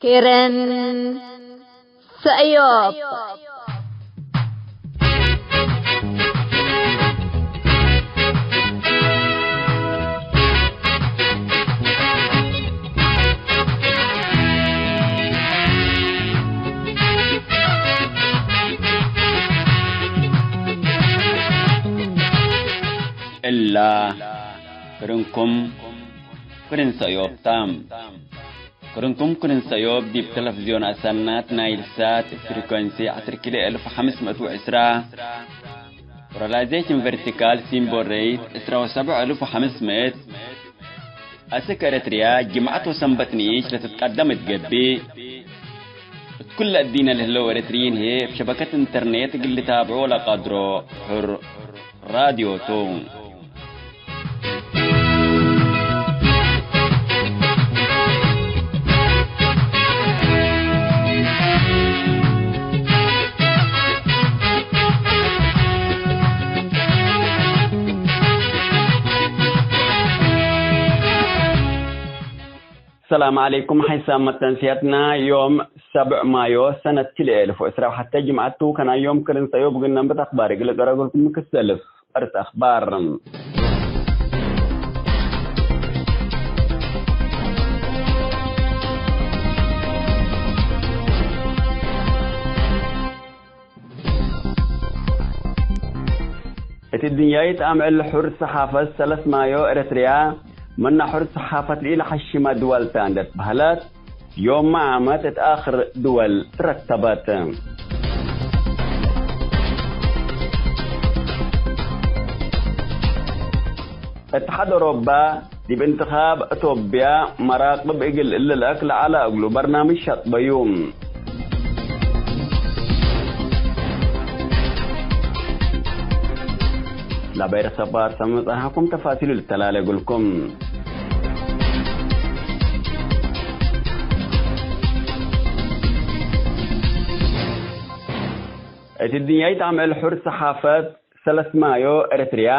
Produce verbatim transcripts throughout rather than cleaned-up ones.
ክርን ሰእዮብ። እላ ክርንኩም ክርን ሰእዮብ ተ። ክርንኩም ክርን ሰእዮብ ዲብ ተለፍዝዮን አሰናት ናይል ሳት እብ ፍሪኮንሲ ዐስር ኪሎ እልፍ ሐምስ ምእት ወዕስራ፣ ፖላራይዜሽን ቨርቲካል ሲምቦል ሬት ዕስራ ወሰብዕ እልፍ ወሐምስ ምእት፣ አስክ ኤረትርያ ጅምዐት ወሰንበት ንኢሽ ለትትቀደም እት ገብእ፣ እት ኩለ እዲነ ለህለው ኤረትርዪን ህዬ እብ ሸበከት ኢንተርኔት እግል ልታብዖ ለቀድሮ ሕር ራድዮ ቱ። ሰላም ዐለይኩም። ሐይሳም መተንስያትና ዮም ሰብዕ ማዮ ሰነት ክልኤ እልፍ ወዕስራ ወሐተ ጅምዐት ቱ። ከናይ ዮም ክርን ሰእዮብ እግል ነንብት አክባር እግል እቀረግልኩም ክሰልፍ። እርስ አክባር። እት ድንያይት አምዕል ሑር ሰሓፈት ሰለስ ማዮ ኤረትርያ ምነ ሑር ሰሓፈት ለኢለሐሽመ ድወል ተ እንዴ ትበህለት፣ ዮምመ ዓመት እት አክር ድወል ትረተበት። እትሓድ ኦሮባ ዲብ እንትኻብ አቶብያ መራቅብ እግል እልልአክ ለዐለ እግሉ በርናምጅ ሸጥበዩ። ለበይር ሰባር ሰምዕ ጸንሐኩም ተፋሲሉ ልተላለ እግልኩም። እት ድንያይት አምዕል ሑር ሰሓፈት ሰለስ ማዮ ኤረትርያ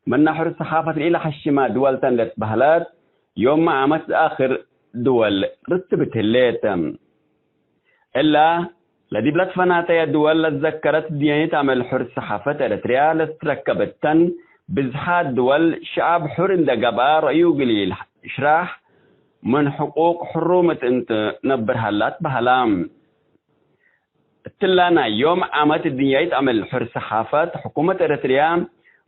ምነ ሑር ሰሓፈት ለኢለሐሽመ ድወል ተ እንዴ ትበህለት፣ ዮምመ ዓመት አክር ድወል ርትብት ህሌት። እላ ለዲብ ለትፈናተየ ድወል ለትዘከረት ድንያይት አምዕል ሑር ሰሓፈት ኤረትርያ ለትትረከብ እተን ብዝሓት ድወል ሸዐብ ሑር እንዴ ገብአ ረአዩ እግል ኢልሽራሕ ምን ሕቁቅ ሕሩም እት እንት ነብር ሀላ ትበህላ። እትላ ናይ ዮም ዓመት እድንያይት አምዕል ሑር ሰሓፈት፣ ሕኩመት ኤረትርያ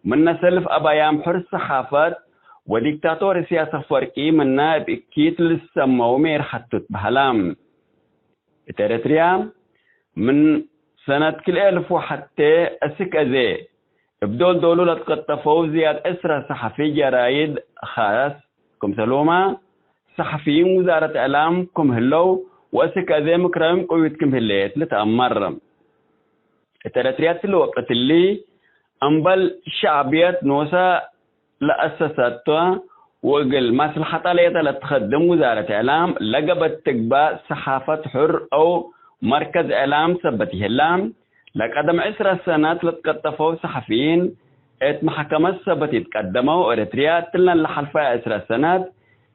ምነ ሰልፍ አባያም ሑር ሰሓፈት ወዲክታቶር እስያስ አፈወርቂ ምነ እብ እኪት ልሰመው ሜርሐቱ ትበህላ። እት ኤረትርያ ምን ሰነት ክልኤ እልፍ ወሐቴ እስክ አዜ እብ ዶል ዶሉ ለትቀጠፈው ዝያድ ዕስረ ሰሐፊ ጀራይድ ኻስ ክምሰልሁመ ሰሐፊይን ውዛረት እዕላም ክም ህለው ወእስክ አዜ ምክራዮም ቅዊት ክም ህሌት ልትአመር። እት ኤረትርያ እትሊ ወቅት እሊ እምበል ሸዕብየት ኖሰ ለአሰሰቶ ወእግል መስለሐተ ሌጠ ለትከድም ውዛረት እዕላም ለገበት ትግባእ ሰሓፈት ሑር አው መርከዝ እዕላም ሰበት ይህላ። ለቀደም ዕስረ ሰነት ለትቀጠፈው ሰሐፊይን እት መሐከመት ሰበት ይትቀደመው። ኤረትርያ እትለን ለሐልፈ ዕስረ ሰነት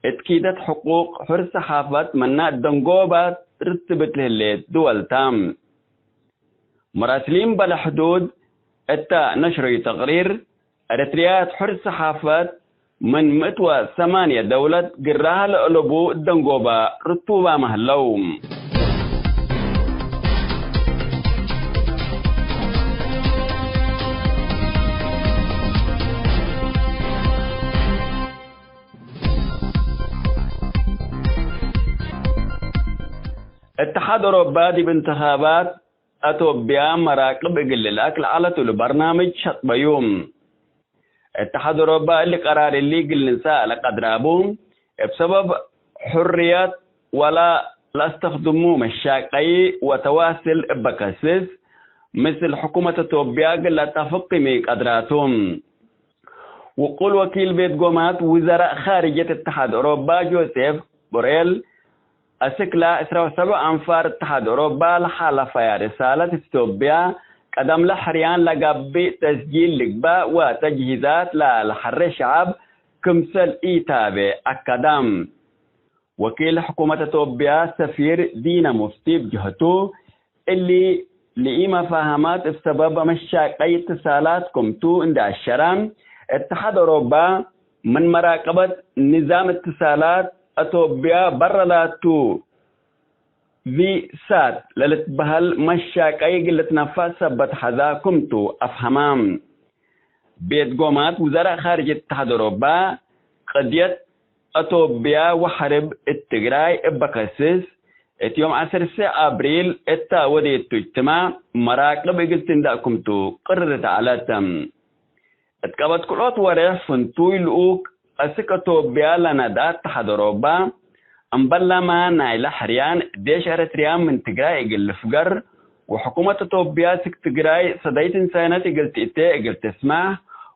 እት ኪደት ሕቁቅ ሑር ሰሓፈት ምነ ደንጎባት ርትብት ለህሌት ድወል ተ። መራስሊን በለ ሕዱድ እተ ነሽረዩ ተቅሪር፣ ኤረትርያ እት ሑር ሰሓፈት ምን ምእት ወሰማንየ ደውለት ግራህ ለአለቡ ደንጎበ ርቱባመ ህለው። እትሓድ ኦሮባ ዲብ እንትኻባት አቶብያ መራቅብ እግል ልልአክ ለዐለት እሉ በርናምጅ ሸጥበዩ። እትሓድ ኦሮባ እሊ ቀራር እሊ እግል ልንሳእ ለቀድራቡ፣ እብ ሰበብ ሕርየት ወላ ለአስተክድሙ መሻቀዪ ወተዋስል እበ ከስስ፣ ምስል ሕኩመት አቶብያ እግል ለአታፍቅ ክም ኢቀድራቱ። ውቁል ወኪል ቤት ጎማት ውዘራእ ኻርጀት እትሓድ ኦሮባ ጆሴፍ ቦሬል፣ አስክላ ዕስራ ወሰብዕ አንፋር እትሓድ ኦሮባ ለሓለፈያ ርሳለት እት ኢትዮጵያ፣ ቀደምለ ሕርያን ለገብእ ተስጂል ልግባእ ወተጅሂዛት ለለሐሬ ሸዐብ ክምሰል ኢታቤ አከደ። ወኪል ሕኩመት አቶብያ ሰፊር ዲነ ሙፍቲ እብ ጀህቱ፣ እሊ ለኢመፋሀማት እብ ሰበብ መሻቀይ እትሳላት ክምቱ እንዴ አሸረ፣ እትሓድ አውሮባ ምን መራቀበት ንዛም እትሳላት አቶብያ በረ ላቱ ቪሳት ለልትበሀል መሻቀይ እግል ልትነፈዕ ሰበት ሐዛ ክምቱ አፍሀመ። ቤት ጎማት ውዘራእ ካርጅ እትሓድ አውሮባ፣ ቅድየት አቶብያ ወሐርብ እት ትግራይ እበ ከስስ፣ እት ዮም ዐሰርሰ አብሪል እተ ወዴቱ እጅትማዕ መራቅብ እግል ትንዳእ ክምቱ ቅርርት ዐለት። እት ቀበት ክልኦት ወሬሕ ፍንቱይ ልኡክ አስክ አቶብያ ለነድአ እትሓድ አውሮባ፣ እምበለመ ናይለ ሕርያን ዴሽ ኤረትርያ ምን ትግራይ እግል ልፍገር፣ ወሕኩመት አቶብያ አስክ ትግራይ ሰዳይት እንሳነት እግል ትእቴ እግል ትስመሕ፣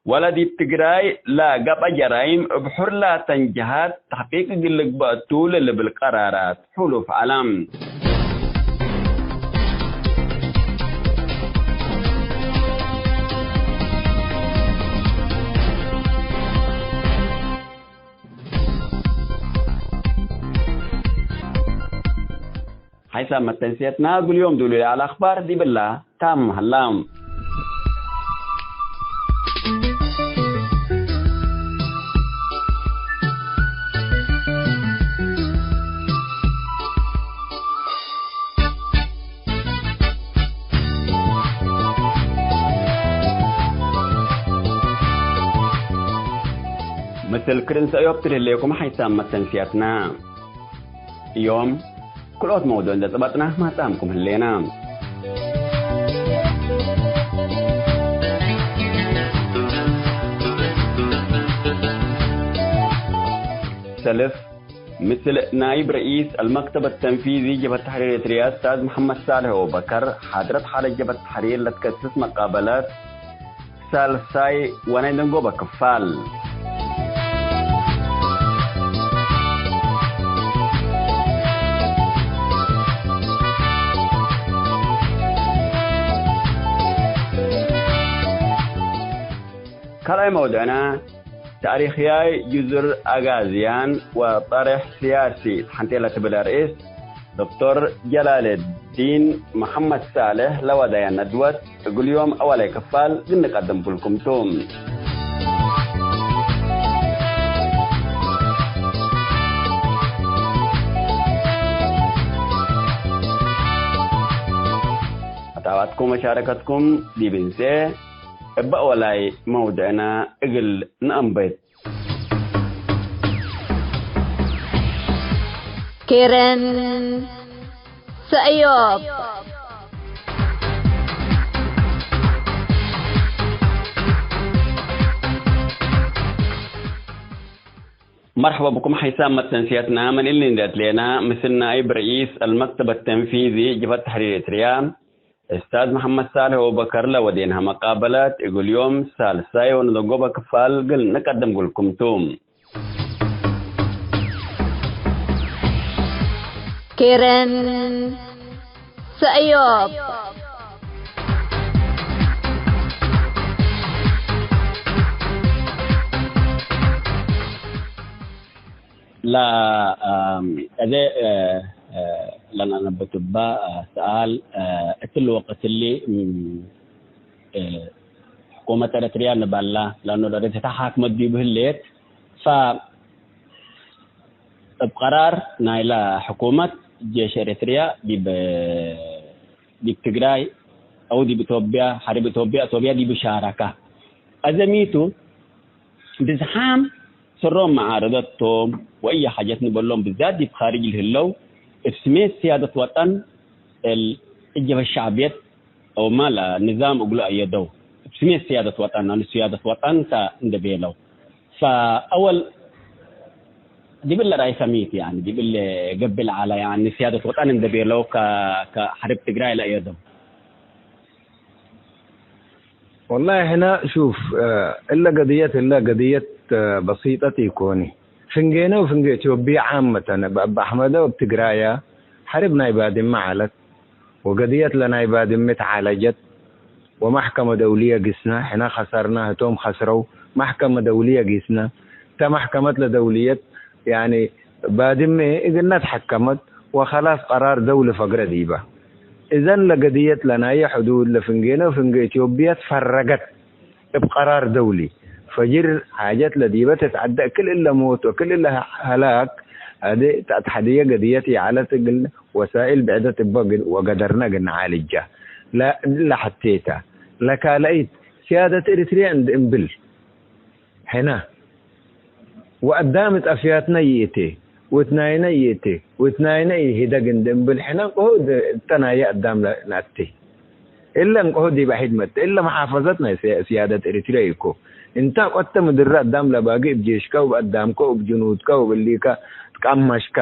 ወለ ዲብ ትግራይ ለገብአ ጀራይም እብ ሑር ላተን ጀሃት ተሕቂቅ እግል ልግበእ ቱ ለልብል ቀራራት ሕሉፍ ዐለ። ሐይሳም መተንስየትና እግል ዮም ዱሉ ለዐለ አኽባር ዲብላ ታም ሀላ። ምስል ክርን ሰእዮብ ትልህሌኩም ሐይሳም መተንስያትና። ዮም ክልኦት መውዱዕ እንዴ ጸበጥና ማጽአምኩም ህሌና። ሰልፍ ምስል ናይብ ረኢስ አልመክተብ አተንፊዚ ጀብሀት ተሕሪር ኤርትርያ እስታዝ መሐመድ ሳልሕ አቡበከር፣ ሓድረት ሓለት ጀብሀት ተሕሪር ለትከስስ መቃበለት ሳልሳይ ወናይ ደንጎበ ክፋል። ካልኣይ መውዱዕና፣ ታሪኽያይ ጅዙር አጋዝያን ወጠሬሕ ስያሲ ሐንቴ ለትብል አርእስ፣ ዶክተር ጀላለዲን መሐመድ ሳልሕ ለወደየ ነድወት፣ እግል ዮም አወላይ ክፋል ግንቀድም ክልኩም ቱ። አታባትኩም ወሻረከትኩም ዲብ እንሴ፣ እበ አወላይ መውድዕና እግል ነአንብት። ኬረን ሰእዮብ። መርሐባ ብኩም ሐይሳም መተንስያትና፣ ምን እሊ እንዴ አትሌና፣ ምስል ናይብ ረኢስ አልመክተብ አተንፊዚ ጅብሀት ተሕሪር ኤርትርያ፣ እስታዝ መሐመድ ሳልሕ አቡበከር ለወዴንሀ መቃበለት፣ እግል ዮም ሳልሳይ ወነደንጎበ ክፋል እግል ንቀድም እግልኩም ቱ። ኬረን ሰእዮብ። ላ፣ አም፣ አዜ፣ እ፣ እ፣ ለነአነብት እባ፣ እ፣ ሰኣል፣ እ፣ እትሊ ወቅት እሊ፣ እም፣ እ፣ ሕኩመት ኤረትርያ ንባላ፣ ለአኖ ደረጀተ ሓክመት ዲብ ህሌት፣ ፈ፣ እብ ቀራር ናይላ ሕኩመት ጄሽ ኤረትርያ ዲብ፣ ዲብ ትግራይ አው ዲብ ኢትዮጵያ፣ ሐርብ ኢትዮጵያ፣ ኢትዮጵያ ዲብ ሻረካ። አዘሚቱ ብዝሓም ስሮም መዓረደት ቶም ወእየ ሓጀት ንበሎም ብዛት ዲብ ካርጅ ለህለው እብ ስሜት ስያደት ወጠን እል እጀበ ሸዕብየት አውማ ለንዛም እግሉ አየደው። እብ ስሜት ስያደት ወጠን፣ አን ስያደት ወጠን ተ እንደ ቤለው። ፈአወል ዲብ እለ ራይ ሰሚት፣ ያኒ ዲብ እለ ገብእ ለዐለ፣ ያኒ ስያደት ወጠን እንደ ቤለው ከ-፣ ከሐርብ ትግራይ ለአየደው። ወላሂ፣ ሕነ ሹፍ፣ እ፣ እለ ገድየት፣ እለ ገድየት፣ እ፣ በሲጠት ኢኮኒ። ፍንጌነ ወፍንጌ ኢትዮጵየ ዓመተን፣ እብ አቢ አሕመደ ወእብ ትግራየ፣ ሐርብ ናይ ባድመ ዐለት፣ ወገድየት ለናይ ባድመ ተዓለጀት፣ ወመሕከመ ደውልየ ጊስነ፣ ሕነ ከሰርነ፣ ህቶም ከስረው፣ መሕከመ ደውልየ ጊስነ፣ እተ መሕከመት ለደውልየት፣ ያኒ፣ ባድሜ እግልነ ተሐከመት ወኸላስ ቀራር ደውሊ ፈግረ ዲበ። እዘን ለገድየት ለናየ ሕዱድ ለፍንጌነ ወፍንጌ ኢትዮጵያ ትፈረገት እብ ቀራር ደውሊ። ፈጅር ሓጀት ለዲበ ትትዐደ እክል እለ ሞት ወክል እለ ሀላክ አዜ ተአትሐድየ ገድየት ይዐለት እግል ወሳኢል ብዕደት እበ ወገደርነ እግል ነዓልጃ። ለሐቴተ ለካልአይት ሲያደት ኤሪትርየ እንድ እምብል ሕነ ወአዳም እት አፍያትነ ይእቴ፣ ወእት ናይነ ይእቴ፣ ወእት ናይነ ኢህደግ እንዴ እምብል ሕነ እንቅሁ እተ ናየ አዳም ነአቴ። እለ እንቅሁ ዲብ አሒድ መተ። እለ መሓፈዘት ናይ ስያደት ኤሪትርያ ኢኮ። እንተ አቆተ ምድረ አዳም ለባጊ እብ ጄሽከ ወእብ አዳምከ ወእብ ጅኑድከ ወእብ እሊከ ትቀመሽከ፣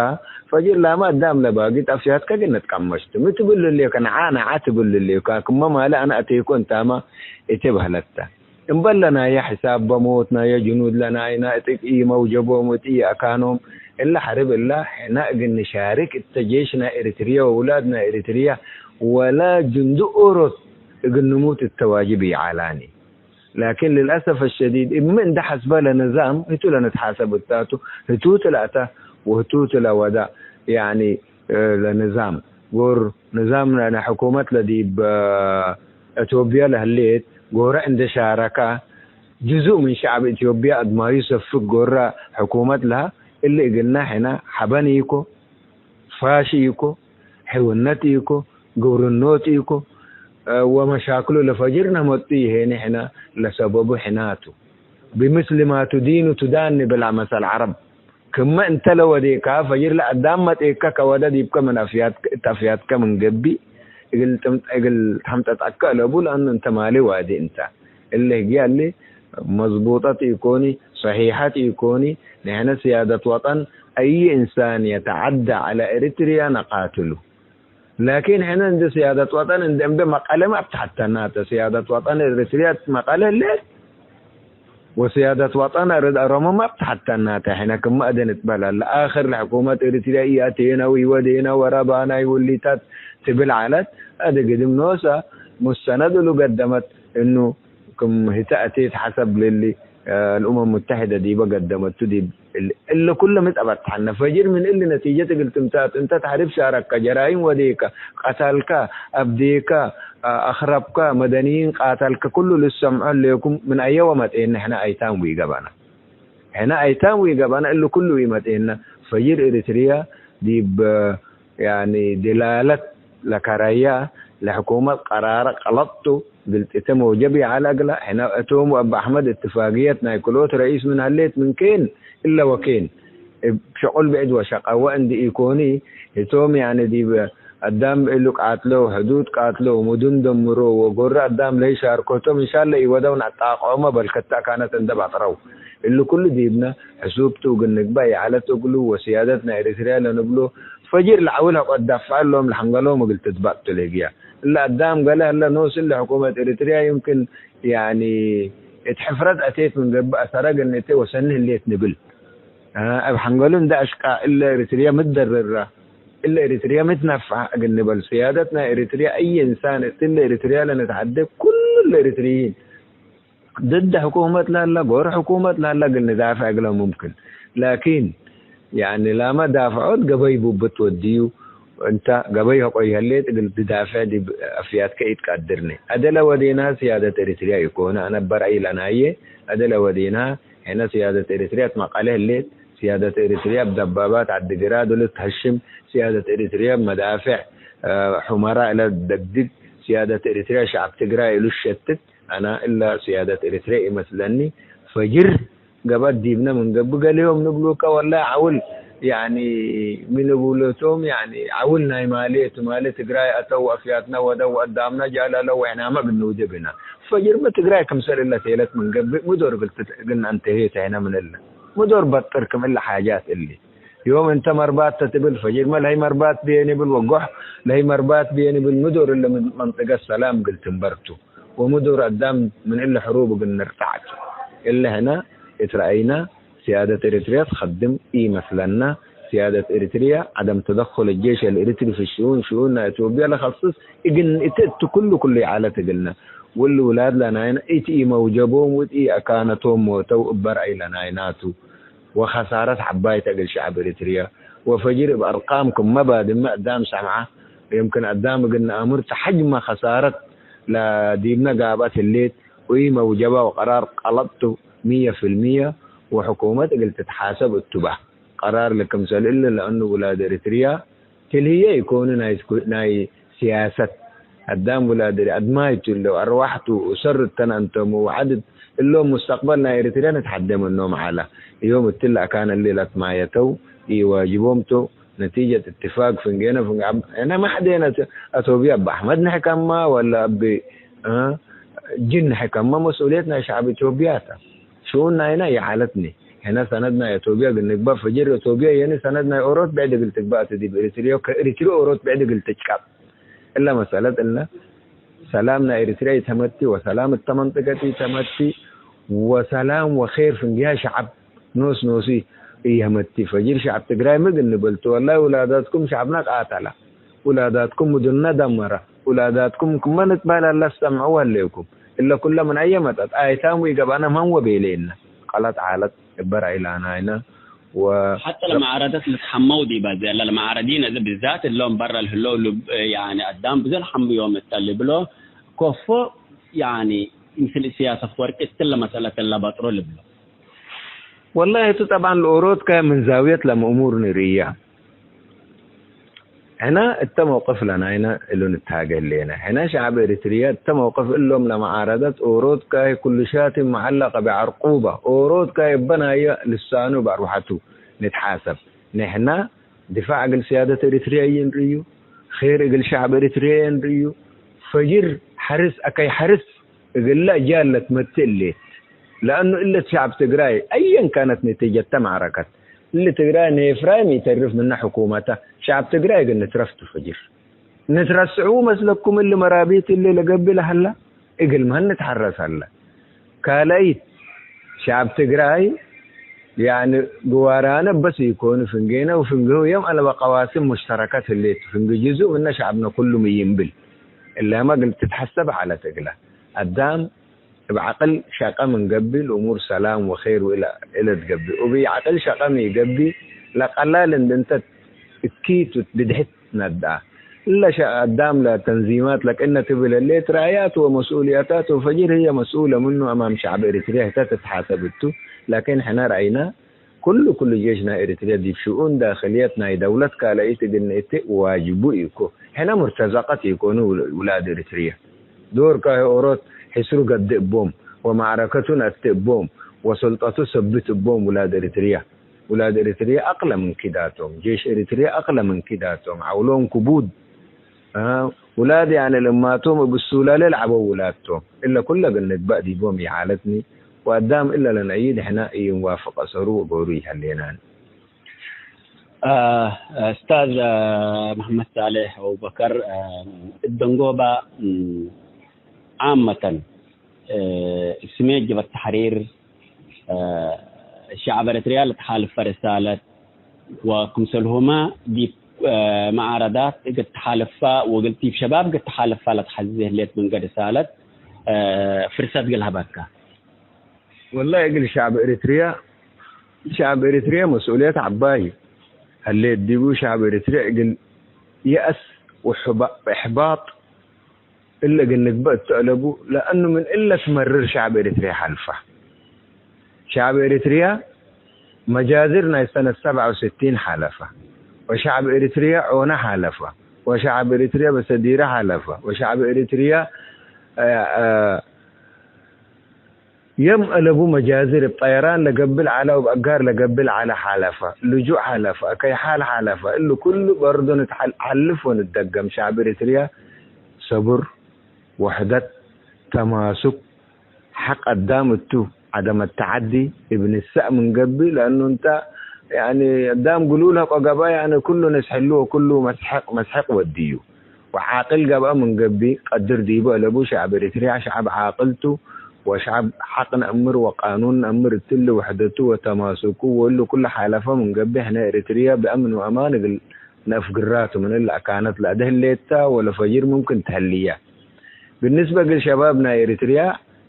ፈጅር ላመ አዳም ለባጊ እት አፍያትከ ግነ ትቀመሽቱ። ሚ ትብል ህሌከ? ነዓ ነዓ ትብል ህሌከ። ክመ ማለ አነ አቴኮ እንታመ እቴ በህለተ። እምበል ለናየ ሕሳብ በሞት ናየ ጅኑድ ለናይና እት ኢመውጀቦም ወእት ኢአካኖም እለ ሐርብ እላ ሕነ እግል ንሻርክ እተ ጄሽ ናይ ኤሪትርየ ወውላድ ናይ ኤሪትርየ ወለ ጅንዱ ኦሮት እግል ንሙት እተ ዋጅብ ኢዐላኒ። ላኪን ልልአሰፍ አሸዲድ እብ ሚ እንዴ ሐስበ ለንዛም ህቱ ለንትሓሰብ እታቱ ህቱቱ ለአተ ወህቱቱ ለወደ ያኒ ለንዛም ጎር ንዛም ናይ ሕኩመት ለዲብ እቶብየ ለህሌት ጎረ እንዴ ሻረከ፣ ጅዙእ ምን ሸዕብ እቶብየ አድማዩ ሰፍግ ጎረ ሕኩመት ለሀ፣ እሊ እግልነ ሕነ ሐበን ኢኮ፣ ፋሽ ኢኮ፣ ሕውነት ኢኮ፣ ግብርኖት ኢኮ፣ ወመሻክሉ ለፈጅርነ መጡ ይሄኒ ሕነ ለሰበቡ ሕናቱ። ብምስል ማ ቱዲኑ ቱዳን ብላ መሰል ዐረብ። ክመ እንተ ለወዴካ ፈጅር ለአዳም መጤከ ከወደ ዲብከ ምን አፍያትከ፣ እት አፍያትከ ምን ገብእ እግል ትም-፣ እግል ተምጠጠከ እለቡ፣ ለአኑ እንተ ማሌ ዋዴ እንተ። እለ ህግየ እሊ መዝቡጠት ኢኮኒ፣ ሰሒሐት ኢኮኒ። ንሕነ ስያደት ወጠን አይ እንሳን የተዐደ ዐለ ኤሪትርያ ነቃትሉ። ላኪን ሕነ እንዴ ስያደት ወጠን እንዴ እምቤ መቀለ ማ አብተሐተናተ። ስያደት ወጠን ኤሪትርያ መቀለ ህሌት፣ ወስያደት ወጠን አርድ ኦሮሞ ማ አብተሐተናተ። ሕነ ክመ አደ ንትበላለ። አክር ለሕኩመት ኤሪትርያ ኢአቴነ ወኢወዴነ ወረባናይ ወሊታት ትብል ዐለት። አደ ግድም ኖሰ ሙሰነድ እሉ ገደመት እኑ ክም ህተ አቴት ሐሰብ ለሊ፣ አ፣ الأمم المتحدة ዲበ ገደመቱ ዲብ እል-፣ እለ ኩለ ሚ ጸበጥሐነ? ፈጅር ምን እሊ ነቲጀት እግል ትምታት፣ እንተ ተሕሪብ ሻረከ፣ ጀራይም ወዴከ፣ ቀተልከ፣ አብዴከ፣ አ-፣ አክረብከ፣ መደንይን ቃተልከ፣ ኩሉ ልሰምዖ ህሌኩም ምን አየ ወመጤነ? ሕነ አይታም ወኢገብአነ። ሕነ አይታም ወኢገብአነ እሊ ኩሉ ኢመጤነ። ፈጅር ኤሪትርያ ዲብ ያኒ ድላለት ለከረየ ለሕኩመት ቀራረ ቀለጥ ቱ፣ ግልጥተ መውጀብ ይዐለ እግለ። ሕነ እቶም ወአቢ አሕመድ እትፋግየት ናይ ክልኦት ረኢስ ምን ሀሌት ምን ኬን እለ ወኬን እብ ሸቁል ብዕድ ወሸቀወ እንዲ ኢኮኒ፣ ህቶም ያኒ ዲብ አዳም እሉ ቃትለው፣ ሕዱድ ቃትለው፣ ሙዱን ደምሮ ወጎረ አዳም ለይሻርኮቶም እንሻለ ኢወደው ነአጣቅዖመ በልከተ አካነት እንደ ባጥረው። እሊ ኩሉ ዲብነ ሕሱብ ቱ እግል ንግበእ ይዐለት እግሉ ወስያደት ናይ ኤሪትርያ ለንብሎ ፈጅር ለዐውል ሐቆ ትዳፍዐ እሎም ለሐንገሎም እግል ትትባእ ቱ ለህግያ። እለ አዳም ገሌ ህለ ኖስ እለ ሕኩመት ኤሪትርያ ዩምክን ያኒ እት ሕፍረት አቴት ምን ገብእ አሰረ ግንእቴ ወሰኒ ህሌት ንብል። አ፣ እብ ሐንገሉ እንደ አሽቃ እለ ኤሪትርያ ምትደርራ፣ እለ ኤሪትርያ ምትነፍዐ እግል ንበል። ስያደት ናይ ኤሪትርያ አይ እንሳን እትለ ኤሪትርያ ለነትሐዴ ኩሉ ኤሪትርይን ድድ ሕኩመት ለህለ፣ ጎር ሕኩመት ለህለ እግል ንዳፍዕ እግለ ሙምክን። ላኪን፣ ያኒ ላመ ዳፍዖት ገበይ ቡብት ወድዩ፣ እንተ ገበይ ሐቆ ይሀሌት እግል ትዳፍዕ ዲብ አፍያትከ ኢትቀድርኒ። አደ ለወዴና ስያደት ኤሪትርያ ኢኮነ፣ አነ በርአይ ለናየ፣ አደ ለወዴና ሕነ ስያደት ኤሪትርያ እት መቀለ ህሌት፣ ስያደት ኤሪትርያ እብ ደባባት ዐዲ ግራድ ልትሀሽም፣ ስያደት ኤሪትርያ እብ መዳፍዕ፣ አ፣ ሑመራ እለ ደግድግ፣ ስያደት ኤሪትርያ ሸዐብ ትግራይ እሉ ሸትት፣ አነ እለ ስያደት ኤሪትርየ ኢመስለኒ። ፈጅር ገብአት ዲብነ ምን ገብእ፣ ገሌሆም ንብሉከ፣ ወላሂ ዐውል፣ ያኒ፣ ምን እቡለቶም፣ ያኒ፣ ዐውል ናይ ማሌ ቱ፣ ማሌ ትግራይ አተው ወአፍያትነ ወደው ወአዳምነ ጀአለለው ወሕናመ እግል ንውዴ ብነ። ፈጅርመ ትግራይ ክምሰል እለ ቴለት ምን ገብእ፣ ሚ ዶር እግል ትት-፣ እግል ነአንተሄ ተህነ ምን እለ? ሚ ዶር በጥር ክም እለ ሓጃት እሊ? ዮም እንተ መርባት ተ ትብል፣ ፈጅርመ ለሀይ መርባት ብዬ ንብል፣ ወጎሕ ለሀይ መርባት ብዬ ንብል፣ ሚ ዶር እለ ምን መንጥቀት ሰላም እግል ትንበር ቱ? ወሚ ዶር አዳም ምን እለ ሕሩብ እግል ንርታዕ ቱ። እለ ህነ እት ረአይነ፣ ስያደት ኤሪትርያ ትከድም ኢመስለነ። ስያደት ኤሪትርያ ዐደም ተደኩል አልጄሽ አልኤሪትሪ ፊ ሽኡን፣ ሽኡን ናይ ኢትዮጵያ ለከስስ እግል ንእቴ እቱ ኩሉ ኩሉ ይዐለት እግልነ። ወእሊ ውላድ ለናይነ እት ኢመውጀቦም ወእት ኢአካነቶም ሞተው እበ ረአይ ለናይና ቱ። ወኸሳረት ዐባይ ተ እግል ሸዐብ ኤሪትርየ። ወፈጅር እብ አርቃም ክመ ባድመ አዳም ሰምዐ፣ የምክን አዳም እግል ነአምር ተ ሐጅመ ኸሳረት ለዲብነ ጋብአት ህሌት፣ ወኢመውጀበ ወቀራር ቀለጥ ቱ ምየ ፊልምየ፣ ወሕኩመት እግል ትትሓሰብ እቱ በ። ቀራር ለክምሰል እሊ፣ ለእኑ ውላድ ኤሪትርያ ክልህየ ኢኮኑ፣ ናይ ስኩ-፣ ናይ ሲያሰት። አዳም ውላድ ኤሪ-፣ አድማይ ቱ እለ፣ አርዋሕ ቱ፣ ኡሰር እተን አንተሙ፣ ወዐድ እሎም ሙስተቅበል ናይ ኤሪትርያ ንትሐዴ ምኖም ዐለ። እዮም እትለ አካን እሊ ለትማየተው ኢዋጅቦም ቱ፣ ነቲጀት እትፋቅ ፍንጌነ ፍንጌ አብ-፣ እነ ማሕዴነ አቶብያ እብ አሕመድ ንሕከማ ወላ እብ፣ እ፣ ጅን ንሕከማ መስኡልየት ናይ ሸዐብ ኢትዮጵያ ተ። ሽኡን ናይና ኢሐለትኒ። ሕነ ሰነድ ናይ አቶብያ እግል ንግበእ ፈጅር፣ አቶብያ የኒ ሰነድ ናይ ኦሮት ብዕድ እግል ትግበእ ቱ ዲብ ኤሪትርዮ፣ ከኤሪትርዮ ኦሮት ብዕድ እግል ትጭቀጥ። እለ መሰለት እለ ሰላም ናይ ኤሪትርያ ኢተመቲ፣ ወሰላም እተ መንጠቀት ኢተመቲ፣ ወሰላም ወኼር ፍንጌሃ ሸዐብ ኖስ ኖሱ ኢሀመቲ። ፈጅር ሸዐብ ትግራይ ሚ እግል ንበልቱ፣ ወላሂ ውላዳትኩም ሸዐብና ቃተላ። ውላዳትኩም ምዱንነ ደመረ። ውላዳትኩም ክመ ንትበህል ለአስተምዐው ሀሌኩም። እለ ኩለ ምን አየ መጸት? አይታም ወኢገብአነ መን ወቤሌነ? ቀለት ዐለት እበ ረአይ ለአናይነ ወ-፣ ሐተ ለመዓረደት ልትሐመው ዲበ፣ ለመዓረዲን እዚ ብዛት እሎም በረ ለህለው ልብ-፣ ያኒ አዳም ብዘ ለሐምዮም እተ ልብሎ ኮፎ፣ ያኒ ምስል ኢሳያስ አፈወርቂ እትለ መሰለት እለ በጥሮ ልብሎ። ወላሂ፣ እቱ ጠብዐን ለኦሮት ከ ምን ዛውየት ለመእሙር ንርእያ። ሕነ እተ መውቅፍ ለናይነ እሉ ንትሃጌ ህሌነ። ሕነ ሸዐብ ኤሪትርየ እተ መውቅፍ እሎም ለመዓረደት ኦሮት ከ ኩሉ ሻቲ መዐለቀ ቢዐርቁበ። ኦሮት ከ እበ ናየ ልሳኑ በአርወሐቱ ንትሓሰብ። ንሕነ ድፋዕ እግል ስያደት ኤሪትርየ እንርእዩ፣ ኼር እግል ሸዐብ ኤሪትርየ እንርእዩ። ፈጅር ሐርስ አከይ ሐርስ እግለ አጅያል ለትመቴ እሌት። ለአኑ እለት ሸዐብ ትግራይ አየን ካነት ነቲጀተ መዕረከት፣ እሊ ትግራይ ኔፍራይ ሚ ኢተርፍ ምነ ሕኩመተ፣ ሸዐብ ትግራይ እግል ንትረፍ ቱ ፈጅር። ንትረስዑ መስለኩም እሊ መራቢት እሊ ለገብእ ለሀላ? እግል መን ንትሐረስ ሀለ? ካልአይት፣ ሸዐብ ትግራይ፣ ያኒ፣ ግዋራነ በስ ኢኮኑ፣ ፍንጌነ ወፍንጌሁ የም አለበ ቀዋስም ሙሽተረከት ህሌት፣ ፍንጌ ጅዙእ ምነ ሸዐብነ ኩሉ ሚ ይንብል። እላመ እግል ትትሐሰብ ዐለት እግለ። አዳም እብ ዐቅል ሸቀ ምን ገብእ፣ ለእሙር ሰላም ወኼር ወእለ፣ እለ ትገብእ። ወእብ ዐቅል ሸቀ ሚ ገብእ፣ ለቀላል እንዴ እንተ እኪት ብድሕት ነድአ። እለ ሸ-፣ አዳም ለተንዚማት ለቅነ ትብል ህሌት፣ ረአያት ወመስኡልያታት ወፈጅር ህዬ መስኡለ ምኑ አማም ሸዕብ ኤሪትርያ ህተ ትትሓሰብ እቱ። ላኪን ሕነ ረአይነ፣ ኩሉ፣ ኩሉ ጄሽ ናይ ኤሪትርያ ዲብ ሽኡን ዳክልየት ናይ ደውለት ካልአይት እግል ንእቴ ዋጅቡ ኢኮ። ሕነ ሙርተዘቀት ኢኮኑ ውላድ ኤሪትርያ። ዶር ካህ ኦሮት ሕስሩ ገዴ እቦም፣ ወመዕረከቱ ነአቴ እቦም፣ ወሱልጠቱ ሰብት እቦም ውላድ ኤሪትርያ። ውላድ ኤሪትርየ አቅለ ምን ኪዳቶም፣ ጄሽ ኤሪትርየ አቅለ ምን ኪዳቶም፣ ዐውሎም ክቡድ፣ አ፣ ውላድ ያነ ለማቶም እብ እሱላለ ለዐበው ውላድ ቶም። እለ ኩለ እግል ንግበእ ዲቦም ኢሓለትኒ፣ ወአዳም እለ ለነአይድ ሕነ ኢንዋፍቅ አሰሩ ወጎሩ ኢሀሌናን። አ፣ እስታዝ፣ አ፣ መሐመድ ሳሌሕ አቡበከር፣ አ፣ እብ ደንጎባ፣ እም፣ ዓመተን፣ እ፣ ስሜ ጅበት ተሕሪር፣ እ፣ ሸዕብ ኤረትርያ ለተሓልፈ ርሳለት ወክምሰልሁመ ዲብ፣ እ፣ መዓረዳት እግል ተሓልፋ ወእግል ዲብ ሸባብ እግል ተሓልፋ ለተሐዜ ህሌት ምንገ ርሳለት፣ እ፣ ፍርሰት እግል ሀበከ። ወላሂ እግል ሸዕብ ኤረትርያ፣ ሸዕብ ኤረትርያ መስኡልየት ዐባይ ህሌት ዲቡ። ሸዕብ ኤረትርያ እግል የአስ ወሕባ-፣ ወእሕባጥ እለ እግል ንግበእ እቱ አለቡ፣ ለአኑ ምን እለ ትመርር ሸዕብ ኤሪትርያ ሐልፈ። ሸዕብ ኤሪትርያ መጃዝር ናይ ሰነት ሰብዐ ወስቲን ሐለፈ፣ ወሸዕብ ኤሪትርያ ዖነ ሐለፈ፣ ወሸዕብ ኤሪትርያ በሰዲረ ሐለፈ፣ ወሸዕብ ኤሪትርያ፣ አ፣ አ፣ የም አለቡ መጃዝር እብ ጠየራን ለገብእ ዐለ ወእብ አጋር ለገብእ ዐለ ሐለፈ፣ ልጁእ ሐለፈ፣ አከይ ሓል ሐለፈ። እሊ ኩሉ በርዶ ንትሐል-፣ ሐልፍ ወንትደገም። ሸዕብ ኤሪትርያ ሰቡር፣ ወሕደት፣ ተማሱክ፣ ሐቅ አዳም እቱ፣ ዐደመ ተዐዲ እብ ንሰእ ምን ገብእ፣ ለእኑ እንተ፣ ያኒ፣ አዳም ግሉል ሐቆ ገብአ፣ ያኒ፣ ኩሉ ንስሕሉ ወኩሉ መስሐቅ፣ መስሐቅ ወድዩ። ወዓቅል ገብአ ምን ገብእ፣ ቀድር ዲቡ አለቡ። ሸዕብ ኤሪትርያ ሸዕብ ዓቅል ቱ፣ ወሸዕብ ሐቅ ነአምር ወቃኑን ነአምር እትሊ፣ ውሕደቱ ወተማሱኩ ወእሉ ኩሉ ሓለፈ ምን ገብእ፣ ሕነ ኤሪትርያ ብአምን ወአማን እግል ነአፍግራ ቱ። ምን እለ አካነት ለአደህሌታ ወለፈጅር ሙምክን ተህልያ። ብንስበ እግል ሸባብ ናይ ኤሪትርያ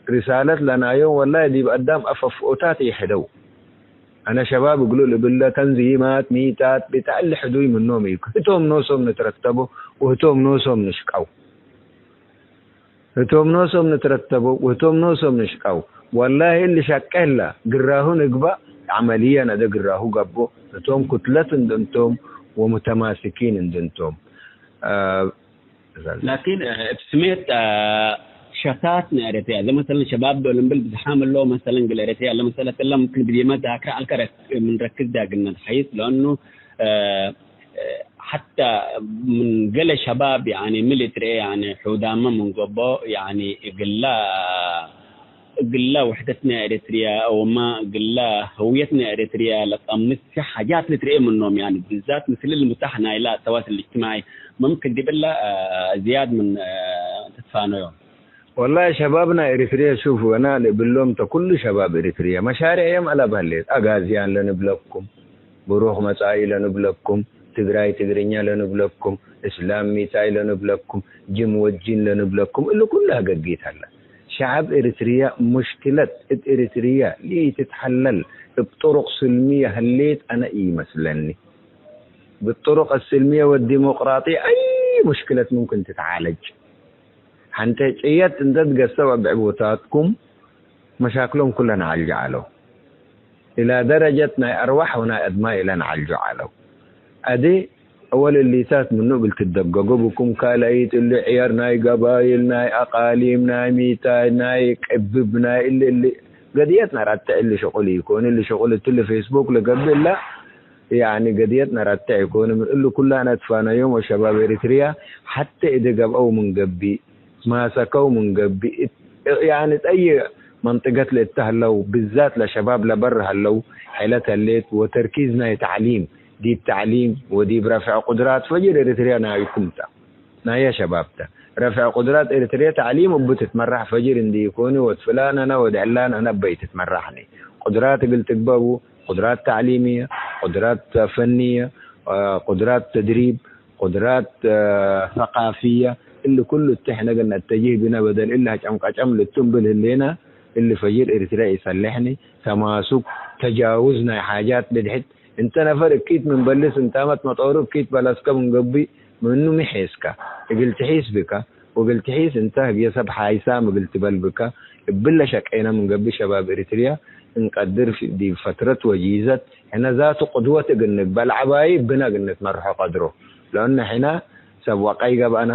ሪሳለት ለናዮም ወላሂ ዲብ አዳም አፈፍኦታት ኢሕደው። አነ ሸባብ እግሉ ልብለ ተንዚማት፣ ሚታት፣ ብታዕ እሊ ሕዱይ ምኖም ኢኮ። ህቶም ኖሶም ንትረተቦ ወህቶም ኖሶም ንሽቀው። ህቶም ኖሶም ንትረተቦ ወህቶም ኖሶም ንሽቀው። ወላሂ እሊ ሸቄ ህላ ግራሁ ንግባእ፣ ዐመልየን አደ ግራሁ ገብኦ፣ ህቶም ኩትለት እንዴ እንቶም ወሙተማሲኪን እንዴ እንቶም። አ፣ ላኪን፣ እ፣ እብ ስሜት፣ እ፣ ሸታት ናይ ኤረትርያ፣ ለመሰለን ሸባብ ዶል እምብል ብዝሓም እሎ፣ መሰለን፣ እግል ኤረትርያ ለመሰለት እለ፣ ምክን ግዲመ ዛክረ አልከ ረክ-፣ ምን ረክዝ ዳግነት ሐይስ፣ ለአኑ፣ እ፣ እ፣ ሐታ ምን ገሌ ሸባብ፣ ያኒ፣ ሚ ልትርኤ፣ ያኒ፣ ሑዳመ ምን ገብኦ፣ ያኒ፣ እግላ እግለ ውሕደት ናይ ኤረትርያ ወማ እግለ ህውየት ናይ ኤረትርያ ለቀምስ ሐጃት ልትርኤ ምኖም፣ ያኒ ብዛት ምስል ልምታሕ ናይላ ተዋስል እጅትማዒ መምክን ዲብለ፣ አ፣ ዝያድ ምን፣ አ፣ ትትፋነዮም። ወላሂ ሸባብ ናይ ኤረትርያ ሹፍ፣ ወና ልእብሎም ተ ኩሉ ሸባብ ኤረትርያ መሻርዕ የም አለብ ሀሌት፣ አጋዝያን ለንብለኩም፣ ብሩክ መጻኢ ለንብለኩም፣ ትግራይ ትግርኛ ለንብለኩም፣ እስላም ሚታይ ለንብለኩም፣ ጅም ወጂን ለንብለኩም፣ እሊ ኩሉ ሀገጊት ሀለ። ሸዐብ ኤሪትርያ ሙሽክለት እት ኤሪትርያ ለኢትትሐለል እብ ጥሩቅ ስልምየ ህሌት አነ ኢመስለኒ። ብጥሩቅ አስልምየ ወዲሞቅራጥየ አይ ሙሽክለት ሙምክን ትትዓለጅ። ሐንቴጭየት እንዴ ትገሰው እብ ዕቡታትኩም መሻክሎም ኩለ ነዓልጆ ዐለው። እላ ደረጀት ናይ አርዋሕ ወናይ አድማይ እለ ነዓልጆ ዐለው። አዜ አወል እሊታት ምኑ እግል ትደገጎ ብኩም ካልአይት እሊ ዕየር ናይ ገባይል፣ ናይ አቃሊም፣ ናይ ሚታይ፣ ናይ ቅብብ፣ ናይ እሊ እሊ ገድየት ነረትዕ እሊ ሽቁል ኢኮን። እሊ ሽቁል እትሊ ፌስቡክ ለገብእ እለ ያኒ ገድየት ነረትዕ ኢኮን። ምን እሊ ኩላነ እትፋነዮም ወሸባብ ኤሪትርያ ሐቴ እዴ ገብአው ምን ገብእ ማሰከው ምን ገብእ፣ እት-፣ ያኒ እት አይ መንጥገት ለእተ ህለው፣ ብዛት ለሸባብ ለበር ህለው፣ ሐለት ህሌት ወተርኪዝ ናይ ተዕሊም፣ ዲብ ተዕሊም ወዲብ ረፍዕ ቁድራት ፈጅር ኤሪትርያ ናይኩም ተ፣ ናየ ሸባብ ተ። ረፍዕ ቁድራት ኤሪትርያ ተዕሊም እቡ ትትመራሕ ፈጅር እንዲ ኢኮኒ፣ ወድ ፍላን አነ ወድ ዕላን አነ እበይ ትትመራሕኒ። ቁድራት እግል ትግበቡ፣ ቁድራት ተዕሊምየ፣ ቁድራት ፈንየ፣ አ፣ ቁድራት ተድሪብ፣ ቁድራት፣ አ፣ ሰቃፍየ፣ እሊ ኩሉ እተ ሕነ እግል ነአተጅህ ብነ፣ በደል እሊ ሀጨም ቀጨም ልቱ እምብል ህሌነ፣ እሊ ፈጅር ኤሪትርያ ኢሰሌሕኒ፣ ተማሱክ፣ ተጃውዝ ናይ ሓጃት ብድሕት፣ እንተ ነፈር እኪት ምን በልስ፣ እንታመት መጦሩ እኪት በለስከ ምን ገብእ፣ ምኑ ሚ ሔስከ? እግል ትሒስ ብከ፣ ወእግል ትሒስ እንተ ህግየ ሰብ ሓይሳም እግል ትበል ብከ፣ እብለ ሸቄነ ምን ገብእ ሸባብ ኤሪትርያ እንቀድር ዲብ ፈትረት ወጂዘት፣ ሕነ ዛቱ ቅድወት እግል ንግበእ ለዐባዪ እብነ እግል ንትመርሖ ቀድሮ። ለእነ ሕነ ሰብ ወቀይ ገብአነ፣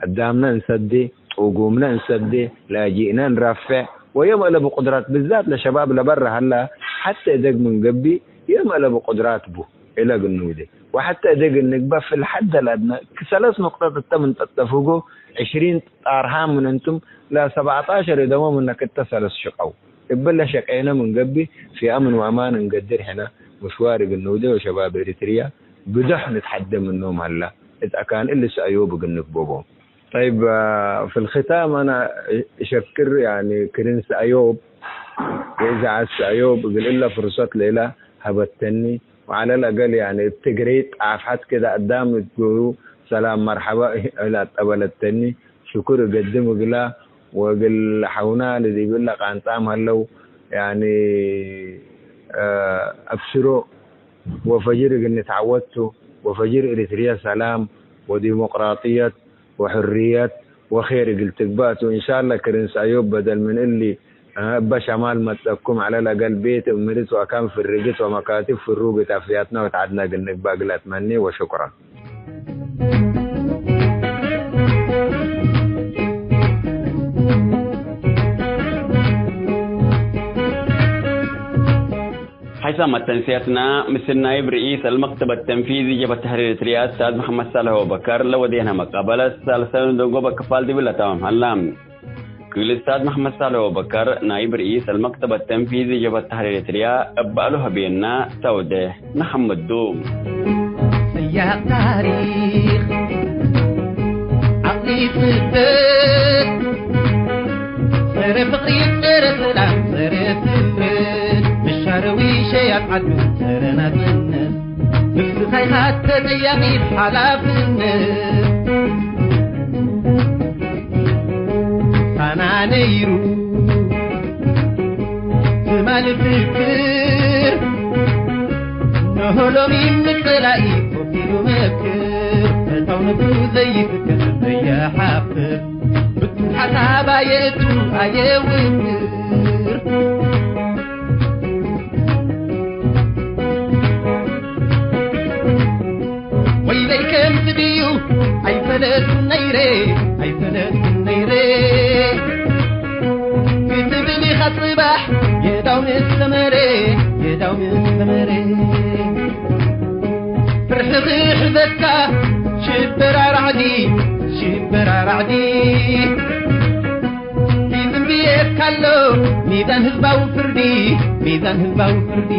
አዳምነ እንሰዴ፣ ጡጉምነ እንሰዴ፣ ላጂእነ እንረፌዕ፣ ወዮም እለ ብቁድረት ብዛት ለሸባብ ለበረ ሀላ፣ ሐቴ እደግ ምን ገብእ፣ ዮም እለ ብቁድራት ቡ እለ ግኑዴ። ወሐቴ እደግ እንግበእ፣ ፍልሐድ ለአድነ፣ ክሰለስ ኑቅጠት እተ ምን ጠጠፍጎ፣ ዕሽሪን ጣርሃም ምን እንቱም፣ ለሰብዐጣሸር እደሞ ምነ ክተ ሰለስ ሽቀው። እብለ ሸቄነ ምን ገብእ፣ ፊ አምን ወአማን እንገድር ሕነ፣ ምሽዋር እግል ንውዴ ወሸባብ ኤሪትርያ ብዶሕ ንትሐዴ ምኖም ሀላ፣ እት አካን እሊ ሰአዮብ እግል ንግበቦም። ጠይብ፣ አ፣ ፊልክታም አነ እሸክር፣ ያኒ፣ ክርን ሰአዮብ ወእዛዐት ሰአዮብ እግል እለ ፍርሰት ለእለ ሀበተኒ፣ ወዐለ ለአገል፣ ያኒ፣ እብ ትግሬ ጣፍሐት ክደ አዳም እት ጎሩ ሰላም መርሐባ እለ አጠበለተኒ፣ ሽኩር እገድም እግላ፣ ወእግል ሐውና ለዲብ እለ ቃንጻም ሀለው፣ ያኒ፣ አ፣ አብሽሮ፣ ወፈጅር እግል ንትዐወት ቱ፣ ወፈጅር ኤሪትርየ ሰላም ወዲሞቅራጥየት ወሕርየት ወኼር እግል ትግበእ ቱ። እንሻለ ክርን ሰአዮብ በደል ምን እሊ፣ አ፣ እበ ሸማል መጽአኩም፣ ዐለ ለአገል ቤት እብ ምርት ወአካን ፍርግት ወመካትብ ፍሩግ እት አፍያትነ ወእት ዐድነ እግል ንግበእ እግል አትመኔ ወሽኩረን። ሐይሳም መተንስያትና ምስል ናይብ ርኢስ አልመክተብ አተንፊዚ ጀብሀት ተሕሪር ኤሪትርያ እስታዝ መሐመድ ሳልሕ አቡበከር ለወዴነ መቃበለት ሳልሰ ንደንጎበ ክፋል ዲብለ ተማም ሀላ። ክል እስታዝ መሐመድ ሳልሕ አቡበከር ናይብ ርኢስ አልመክተብ አተንፊዚ ጀብሀት ተሕሪር ኤሪትርያ እብ በዐሉ ሀቤና ተውዴሕ ነሐምዱ። ሰያቅ ታሪክ ዐቅሊ ፍልጠት፣ ጸረ ፍቅሪ፣ ጸረ ሰላም፣ ጸረ ስምረት፣ መሻረዊ ሸያት ዓዱ፣ ጸረ ናጽነት፣ ንፍስኻ ኢኻ ተጠያቂ ብሓላፍነት። ፋና ነይሩ ትማሊ ፍክር ሎሚ ምጽላኢ ወኪሉ መክር፣ ፈታው ነብሱ ዘይፍክር ዘይሓፍር፣ ብቱ ሓሳብ አየ እቱ አየ ውግር። ወይለይ ከምጽ ድዩ ኣይፈለጥኩን ነይሬ፣ ኣይፈለጥኩን ነይሬ። ክትብል ኢኻ ጽባሕ የዳው ምስ ሰመረ፣ የዳው ምስ ሰመረ። ፍርሒ ክሕዘካ ሽበራ ራዕዲ፣ ሽበራ ራዕዲ። ሂዝም ብዬካሎ ሚዛን ህዝባዊ ፍርዲ፣ ሚዛን ህዝባዊ ፍርዲ።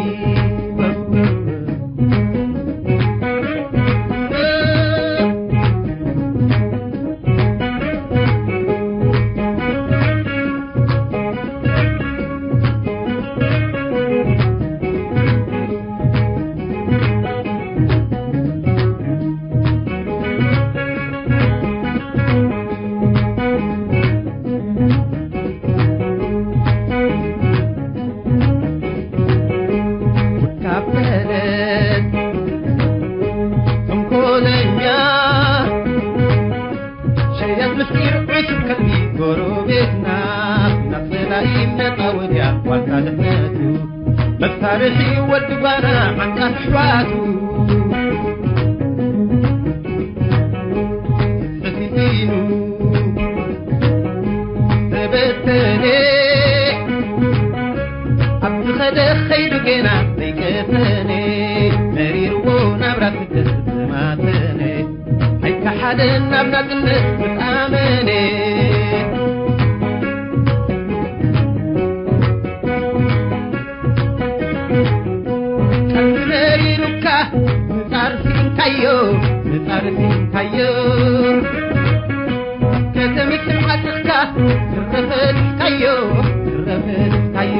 ወካፈለት ተንኮለኛ ሸያት ምስጢር ዕሱብ ከልቢ ጎረቤትና፣ ናብ ጸላኢ ነጻ ወዲያ ዋልታ ድሕነቱ። መሳርሒ ወዲ ጓና ዓንቃፍ ኣሕዋቱ። ሕሲኑ ተበተነ ኣብ ዝኸደ ኸይዱ ጌና ዘይቀሰነ፣ መሪርዎ ናብራ ስደት ዝማተነ። ኣይከሓደን ናብ ናጽነት ምስ ኣመነ። ቀልቢ መሪሩካ ምጻር ሲኢንካዮ፣ ምጻር ሲኢንካዮ። ከተምስል ዓጽኽካ ትረፈትካዮ፣ ትረፈትካዮ።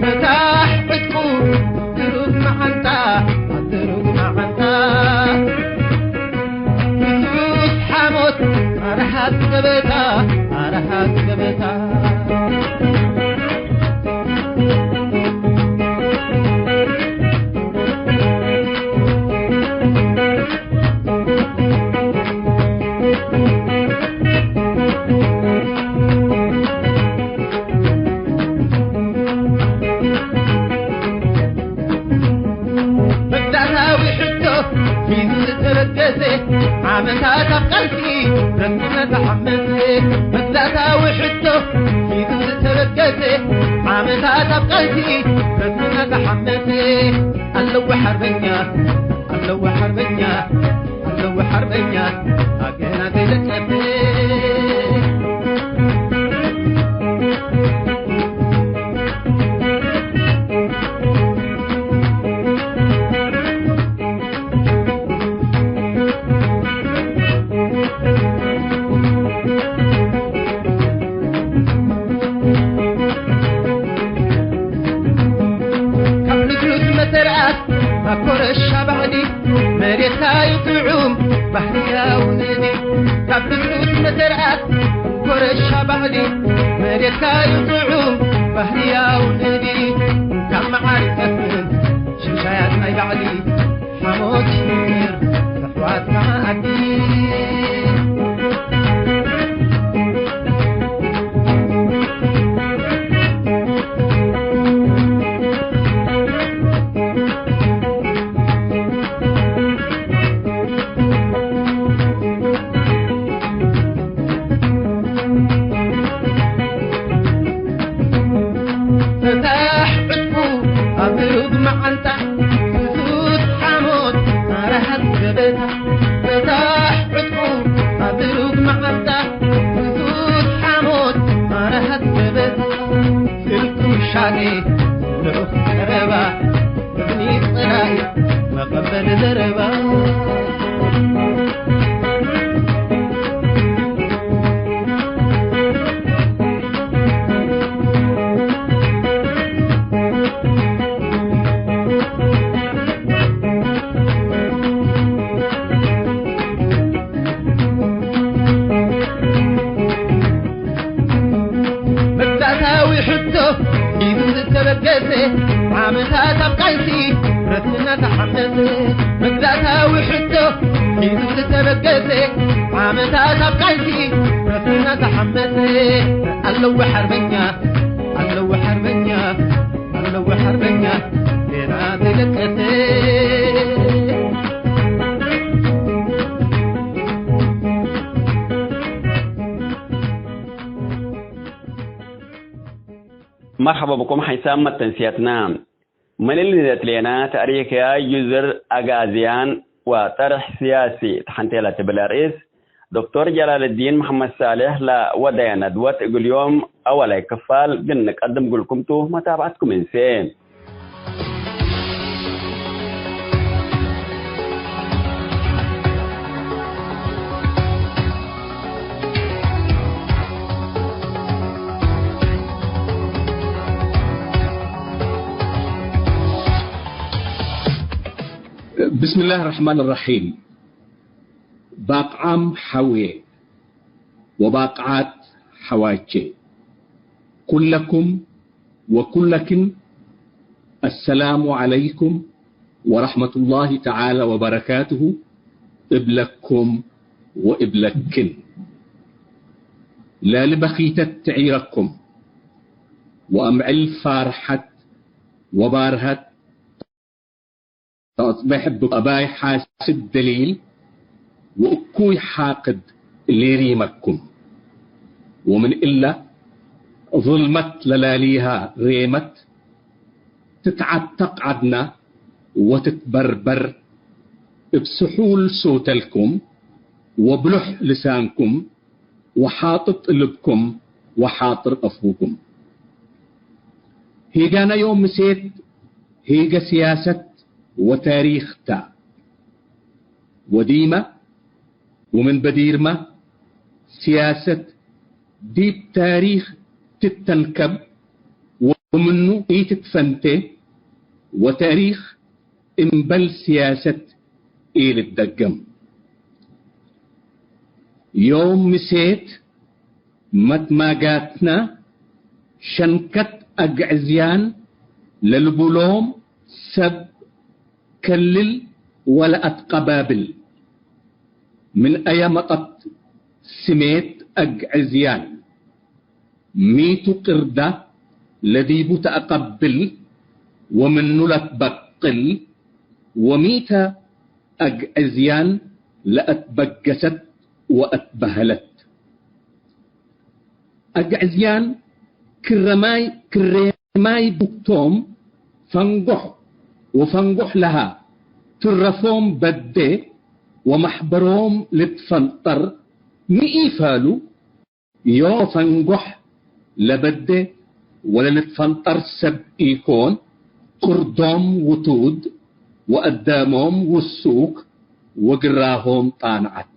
ፈታሕ ዕጥቁ ድሩግ መዓንጣ፣ ድሩግ መዓንጣ። ንሱስ ሓሞት ኣርሃት ገበታ፣ ኣርሃት ገበታ። መግዛእታዊ ሕቶ ሒዙ ዝተበገሰ፣ ዓመታት ኣብ ቃልሲ ረስምና ተሓመሰ። መግዛእታዊ ሕቶ ሒዙ ዝተበገሰ፣ ዓመታት ኣብ ቃልሲ ረስምና ተሓመሰ። ኣለዎ ሓርበኛ፣ ኣለዎ ሓርበኛ፣ ኣለዎ ሓርበኛ፣ ሃገርና ዘይለቀሰ። ካብ ልስሉስ መተርኣት ናብ ኮረሻ ባሕሪ፣ መሬትካ እዩ ጥዑም ባህርያዊ ንድፊ። ካብ ልስሉስ መተርኣት ኮረሻ ባሕሪ፣ መሬትካ እዩ ጥዑም ባህርያዊ ንድፊ። ካብ መዓር ይቀስምን ሽሻያት ናይ ባዕዲ፣ ሓሞት ይፍቅር ኣሕዋትካ ዓዲ። ፈታሕ ዕጥቁ ኣብ ሩግ መዓንጣ፣ ክሱት ሓሞት ኣርሃት ገበታ። ፈታሕ ዕጥቁ ኣብ ሩግ መዓንጣ፣ ክሱት ሓሞት ኣርሃት ገበታ። ስልኩ ሻኔ ልኡኽ ቀረባ፣ እዝኒ ጸላኢ መቐበል ዘረባ። መግዛእታዊ ሕቶ ሒዙ ዝተበገሰ፣ ዓመታት ኣብ ቃልሲ ረስምና ተሓመስ፣ መግዛእታዊ ሕቶ ሒዙ ዝተበገሰ። ዓመታት ኣብ ቃልሲ ረስምና ተሓመስ፣ ኣለዉ ሓርበኛ፣ ኣለዉ ሓርበኛ፣ ኣለዉ ሓርበኛ፣ ጌና ዘይደቀሰ። መርሐባ ብኩም ሓይሳም መተንስያትና። ምን እሊ ንደትሌና ተእሪክያ ዩዝር አግአዝያን ወጠርሕ ስያሲ ተሐንቴ ለትብል አርእስ ዶክቶር ጀላለዲን መሐመድ ሳልሕ ለወደየ ነድወት እግል ዮም አወላይ ክፋል ግን ንቀድም እግልኩም ቱ መታብዐትኩም እንሴ። ብስምላህ ረሕማን ረሒም። ባቅዓም ሐውዬ ወባቅዓት ሐዋቼ፣ ኩለኩም ወኩለክን፣ አሰላሙ ዐለይኩም ወረሕመቱላሂ ተዓላ ወበረካቱሁ እብለኩም ወእብለክን። ለልበኺተት ትዒረኩም ወአምዕል ፋርሐት ወባርሀት ተአጽቤሕ እብ አባይ ሓስድ ደሊል ወእኩይ ሓቅድ ሊሪመኩም። ወምን እለ ዙልመት ለላሊሃ ሬመት ትትዓተቅ ዐድና ወትትበርበር እብ ስሑል ሶተልኩም ወብሉሕ ልሳንኩም ወሓጥጥ ልብኩም ወሓጥር አፉኩም። ሄጋና ዮም ምሴት ሄገ ስያሰት ወታሪክ ተ። ወዲመ ወምን በዲርመ ስያሰት ዲብ ታሪክ ትተንከብ ወምኑ ኢትትፈንቴ ወታሪክ እምበል ስያሰት ኢልትደገም። ዮም ምሴት መትማጋትና ሸንከት አግዕዝያን ለልቡሎም ሰብ ከልል ወለአትቀባብል። ምን አየ መጠት ስሜት አግዕዝያን ሚቱ ቅርዳ ለዲቡ ተአቀብል ወምኑ ለትበቅል ወሚተ አግዕዝያን ለአትበገሰት ወአትበህለት። አግዕዝያን ክረማይ፣ ክሬማይ ቡክቶም ፈንጎሕ ወፈንጎሕ ለሃ ትረፎም በዴ ወመሕበሮም ልትፈንጠር ሚ ኢፋሉ። ዮም ፈንጎሕ ለበዴ ወለልትፈንጠር ሰብ ኢኮን፣ ቅርዶም ውቱድ ወአዳሞም ውሱክ ወግራሆም ጣንዐት።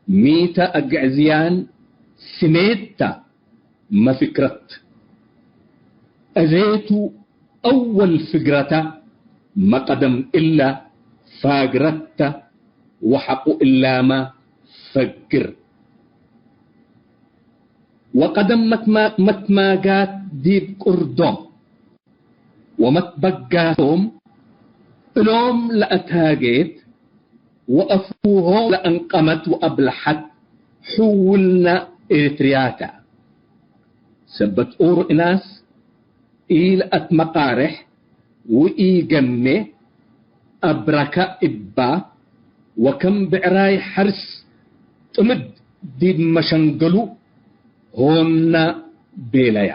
ሚተ አግዕዝያን ስሜት ተ መ ፍክረት። አዜቱ አወል ፍግረተ መቀደም እለ ፋግረት ተ ወሐቁ እላመ ፈግር። ወቀደም መትማ-፣ መትማጋት ዲብ ቅርዶም ወመትበጋቶም እሎም ለአትሃጌት ወአፉሆም ለአንቀመት ወአብለሐት ሕውልነ ኤሪትርያ ተ። ሰበት ኡር እናስ ኢለአትመቃሬሕ ወኢገሜ አብረከ እባ ወከም ብዕራይ ሐርስ ጥምድ ዲብ መሸንገሉ ሆና ቤለያ።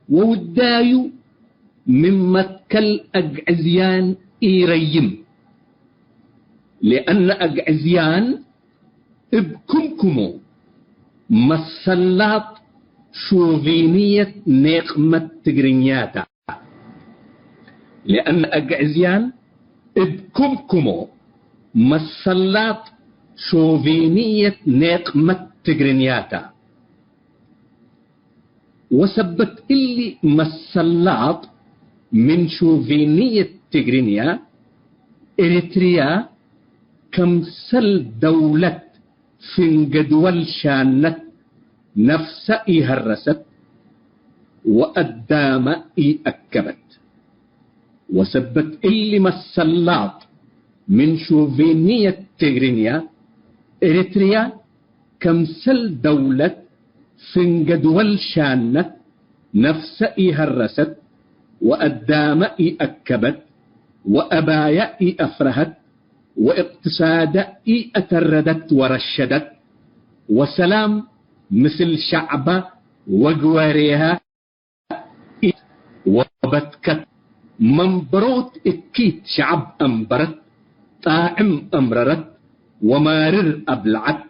ወውዳዩ ምን መትከል አግዕዝያን ኢረይም። ለአነ አግዕዝያን እብ ክምክሙ መሰላጥ ሾቪንየት ኔቅመት ትግርኛ ተ። ለአነ አግዕዝያን እብ ክምክሙ መሰላጥ ሾቪንየት ኔቅመት ትግርኛ ተ። ወሰበት እሊ መሰላጥ ምን ሾቪንየት ትግርኛ፣ ኤሪትርያ ከምሰል ደውለት ፍንገ ድወል ሻነት ነፍሰ ኢሀረሰት፣ ወአዳመ ኢአከበት። ወሰበት እሊ መሰላጥ ምን ሾቬንየት ትግርኛ፣ ኤሪትርያ ከምሰል ደውለት ፍንገ ድወል ሻነት፣ ነፍሰ ኢሀረሰት ወአዳመ ኢአከበት ወአባየ ኢአፍረሀት ወእቅትሳደ ኢአተረደት ወረሸደት ወሰላም ምስል ሸዕበ ወግወሬሀ ወበትከት። መንበሮት እኪት ሸዐብ አንበረት፣ ጣዕም አምረረት ወማርር አብለዐት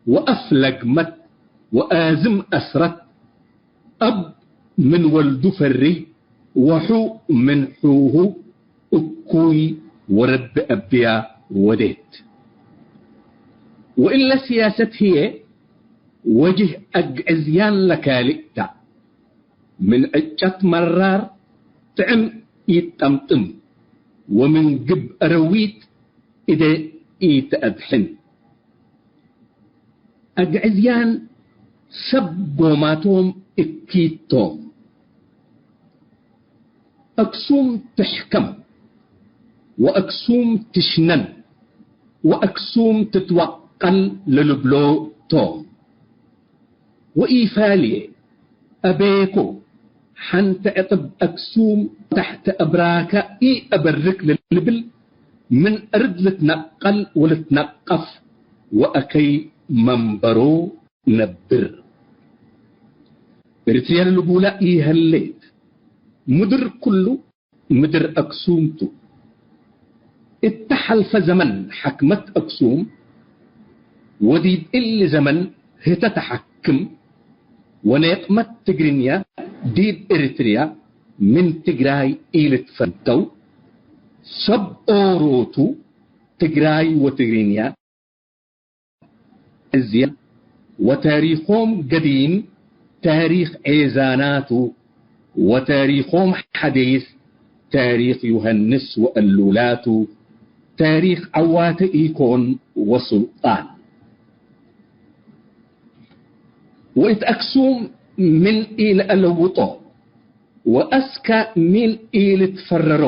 ወአፍ ለግመት ወአዝም አስረት። አብ ምን ወልዱ ፈሪ ወሑ ምን ሑሁ እኩይ ወረቢ አብያ ወዴት። ወእለ ስያሰት ህዬ ወጅህ አግዕዝያን ለካልእ ተ። ምን ዕጨት መራር ጥዕም ኢጠምጥም፣ ወምን ግብ አረዊት እደ ኢተአድሕን። አግዕዝያን ሰብ ጎማቶም እኪት ቶም። አክሱም ትሕከም፣ ወአክሱም ትሽነን፣ ወአክሱም ትትወቀል ለልብሎ ቶም። ወኢፋልዬ አቤኮ ሐንተ ዕቅብ አክሱም ተሕተ እብራከ ኢአበርክ ለልብል ምን እርድ ልትነቀል ወልትነቀፍ ወአከይ መንበሮ ነብር። እርትርያ ለልቡላ ኢሀሌት ምድር ኩሉ ምድር አክሱም ቱ። እተ ሐልፈ ዘመን ሐክመት አክሱም ወዲብ እሊ ዘመን ህተ ተሐክም፣ ወኔቅመት ትግርኛ ዲብ ኤሪትርያ ምን ትግራይ ኢልትፈንተው፣ ሰብ ኦሮቱ ትግራይ ወትግርኛ እዝያ ወታሪኾም ገዲም ታሪኽ ዔዛናቱ፣ ወታሪኾም ሐዲስ ታሪኽ ዮሐንስ ወእሉላቱ፣ ታሪኽ ዐዋተ ኢኮን ወሱልጣን። ወእት አክሱም ምን ኢለአለውጦ ወአስከ ምን ኢልትፈረሮ፣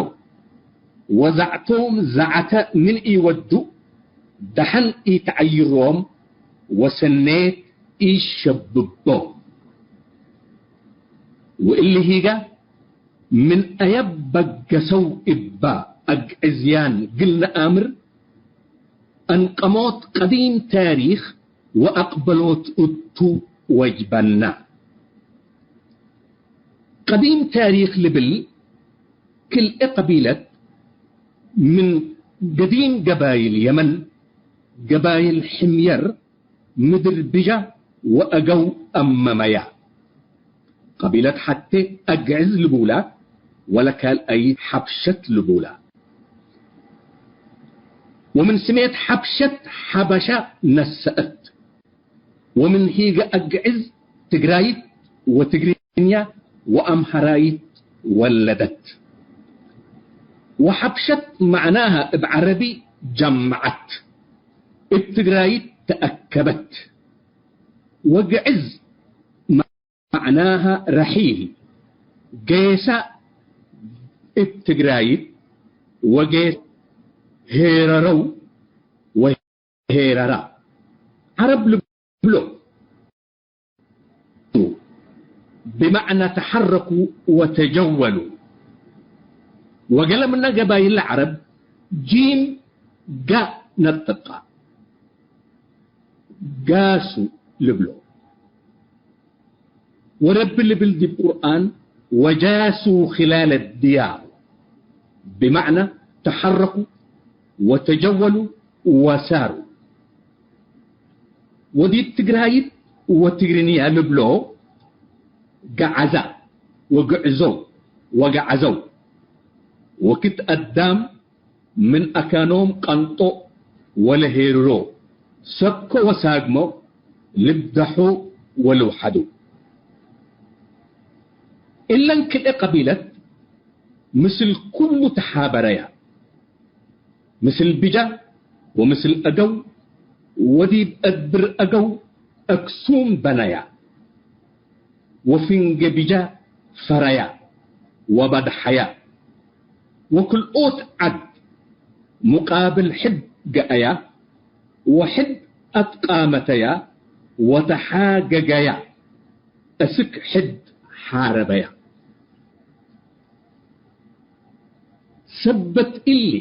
ወዘዕቶም ዘዐተ ምን ኢወዱ፣ ደሐን ኢተዐይሮም ወሰኔት ኢሸብቦም። ወእሊ ሂጋ ምን አየብ በገሰው እባ አግዕዝያን ግል ነአምር፣ አንቀሞት ቀዲም ታሪኽ ወአቅበሎት እቱ ወጅበና። ቀዲም ታሪኽ ልብል ክልኤ ቀቢለት ምን ገዲም ገባይል የመን፣ ገባይል ሕምየር፣ ምድር ብጃ ወአገው አመመያ። ቀቢለት ሐቴ አግዕዝ ልቡላ ወለካልአይ ሐብሸት ልቡላ። ወምን ስሜት ሐብሸት ሐበሻ ነሰአት። ወምን ሂገ አግዕዝ ትግራይት ወትግርኛ ወአምሐራይት ወለደት። ወሐብሸት መዕናሃ እብ ዐረቢ ጀመዐት፣ እብ ትግራይት ተአከበት። ወግዕዝ መዕናሃ ረሒል፣ ጌሰ እብ ትግራይት ወጌሰ ሄረረው ወሄረራ። ዐረብ ልብሎ ብመዕነ ተሐረኩ ወተጀወሉ። ወገለ ምነ ገባይል ዐረብ ጂም ጋ ነጥቃ። ጋሱ ልብሎ። ወረቢ ልብል ዲብ ቁርኣን፣ ወጃሱ ኺላለ ዲያር፣ ብመዕነ ተሐረኩ ወተጀወሉ ወሳሩ። ወዲብ ትግራይት ወትግርንያ ልብሎ፣ ገዐዛ ወግዕዞ ወገዐዘው። ወክት አዳም ምን አካኖም ቀንጦ ወለሄርሮ፣ ሰብኮ ወሳግሞ ልብደሖ ወልውሐዶ። እለን ክልኤ ቀቢለት ምስል ኩሉ ተሓበረያ፣ ምስል ብጃ ወምስል አገው፣ ወዲብ አድብር አገው አክሱም በነያ። ወፍንጌ ብጃ ፈረያ ወበድሐያ። ወክልኦት ዐድ ሙቃብል ሕድ ገአያ ወሕድ አትቃመተያ ወተሓገገያ። እስክ ሕድ ሓረበያ። ሰበት እሊ፣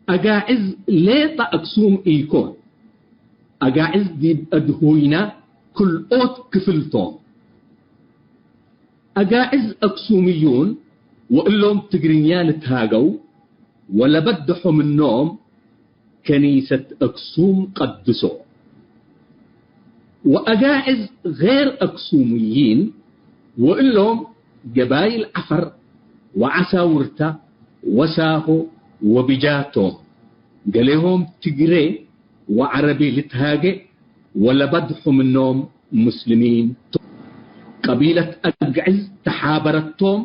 አጋዕዝ ሌጠ አክሱም ኢኮን። አጋዕዝ ዲብ አድሁይና ክልኦት ክፍል ቶም። አጋዕዝ አክሱምዩን ወእሎም ትግርኛ ልትሃገው ወለበድሖ ምኖም ከኒሰት አክሱም ቀድሶ። ወአጋዕዝ ገይር አክሱምይን ወእሎም ገባይል ዐፈር ወዐሳውርተ ወሳሆ ወብጃ ቶም። ገሌሆም ትግሬ ወዐረቢ ልትሃጌ ወለበድሑ ምኖም ሙስልሚን ቶም። ቀቢለት አግዕዝ ተሓበረት ቶም።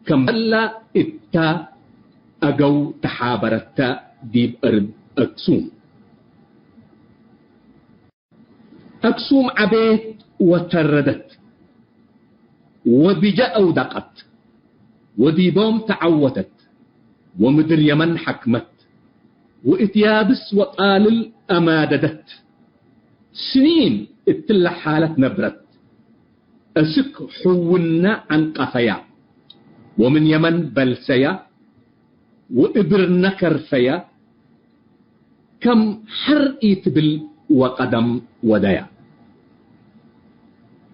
ከምበላ እታ አገው ተሓበረተ ዲብ እርድ አክሱም። አክሱም ዐቤት ወተረደት ወብጀ አውደቀት ወዲቦም ተዐወተት ወምድር የመን ሐክመት ወእት ያብስ ወጣልል አማደደት። ስኒን እትለ ሓለት ነብረት። እስክ ሕውነ ዐንቀፈያ ወምን የመን በልሰያ ወእብርነ ከርፈያ። ከም ሐር ኢትብል ወቀደም ወደያ።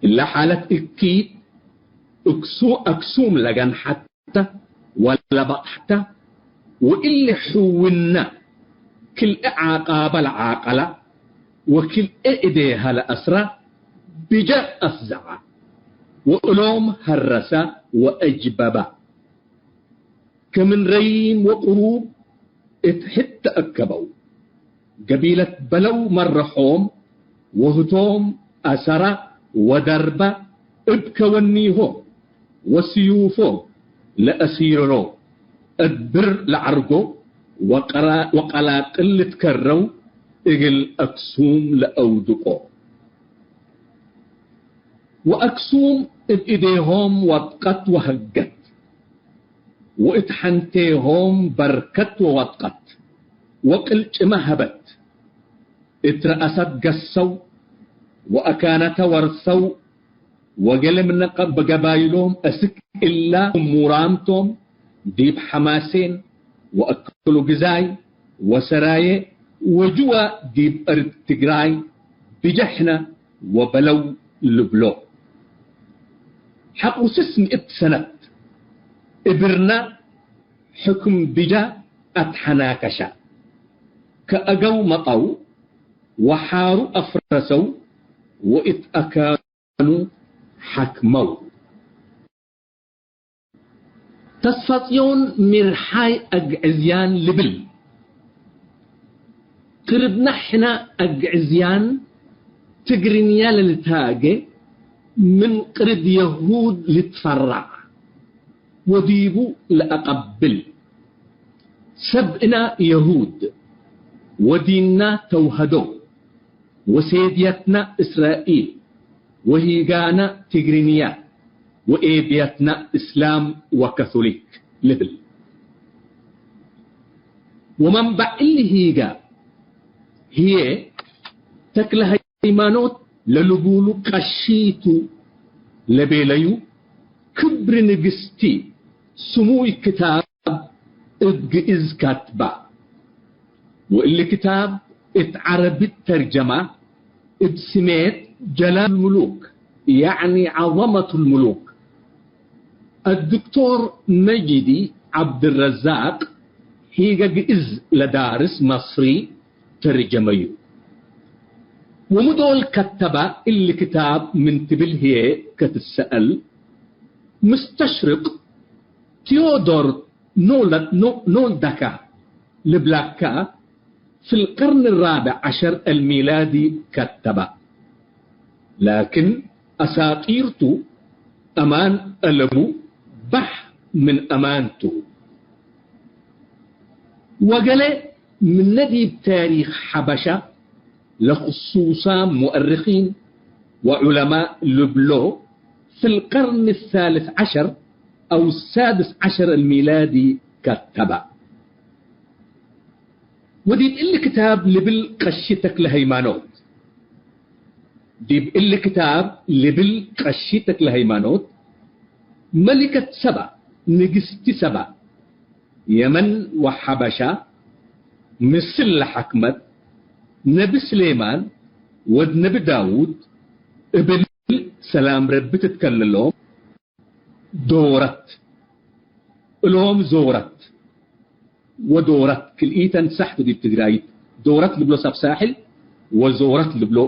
እለ ሓለት እኪት እክሱ-፣ አክሱም ለገንሐተ ወለበጥሐተ ወእሊ ሕውነ ክልኤ ዓቃበ ለዓቀላ ወክልኤ እዴሃ ለአስራ ብጀ አፍዘዐ ወእሎም ሀረሰ ወአጅበበ። ክምን ረይም ወቅሩብ እት ሕድ ተአከበው። ገቢለት በለው መረሖም ወህቶም አሰረ ወደርበ እብ ከወኒሆም ወስዩፎም ለአሲርሮ እት ብር ለዐርጎ ወቀራ-፣ ወቀላቅል ልትከረው እግል አክሱም ለአውድቆ። ወአክሱም እብ እዴሆም ወድቀት ወሀገት። ወእት ሐንቴሆም በርከት ወወድቀት ወቅልጭመ ሀበት። እት ረአሰት ገሰው ወአካነተ ወርሰው። ወገሌ ምነ ቀ-፣ በገባይሎም እስክ እላ እሙራም ቶም ዲብ ሐማሴን ወአክሉ ግዛይ ወሰራየ ወጅወ ዲብ እርድ ትግራይ ብጀሕነ ወበለው ልብሎ። ሐቆ ስስ ምእት ሰነት እብርነ ሕክም ብጀ አትሐናከሸ። ከአገው መጠው ወሓሩ አፍረሰው ወእት አካኑ ሐክመው። ተስፋጽዮን ሚርሓይ አግዕዝያን ልብል። ቅርብ ነሕነ አግዕዝያን ትግርኛ ለልትሃጌ ምን ቅርብ የሁድ ልትፈራዕ ወዲቡ ለአቀብል። ሰብእና የሁድ ወዲንና ተውሀዶ። ወሴድየትነ እስራኤል ወሂጋነ ትግርኛ ወኤብየትነ እስላም ወካቶሊክ ልብል። ወመንበዕ እሊ ሂጋ ህዬ ተክለ ሃይማኖት ለልቡሉ ቀሺቱ ለቤለዩ ክብሪ ንግስቲ ስሙይ ክታብ እብ ግእዝ ካትባ። ወእሊ ክታብ እት ዐረቢት ተርጀማ እብ ስሜት ጀላሉል ሙሉክ፣ ያዕኒ ዐዘመቱል ሙሉክ፣ አድክቶር መጂዲ ዐብድረዛቅ ሂገ ግእዝ ለዳርስ መስሪ ተርጀመዩ። ወምዶል ከተበ እሊ ክታብ ምን ትብል ህዬ ከትሰአል፣ ምስተሽርቅ ቲዮዶር ኖለ-፣ ኖ-፣ ኖልደካ ልብላካ፣ ፊ ልቀርን ራብዕ ዐሸር አልሚላዲ ከተበ። ላኪን አሳጢርቱ አማን አለቡ ባሕ ምን አማንቱ። ወገሌ ምነ ዲብ ታሪክ ሐበሻ ለክሱሳም ሙአርኪን ወዑለማእ ልብሎ في القرن الثالث عشر أو السادس عشر الميلادي كتب. ወዲብ እሊ ክታብ ልብል ቀሺ ተክለ ሃይማኖት፣ ዲብ እሊ ክታብ ልብል ቀሺ ተክለ ሃይማኖት፣ መሊከት ሰባ፣ ንግስቲ ሰባ፣ የመን ወሐበሻ ምስል ለሐክመት፣ ነቢ ስሌማን ወድ ነቢ ዳውድ እብል ሰላም ረቢ ትትከለሎም ዶረት እሎም ዞረት ወዶረት ክልኢተን ሳሕት ዲብ ትግራይት ዶረት ልብሎ ሰብ ሳሕል ወዞረት ልብሎ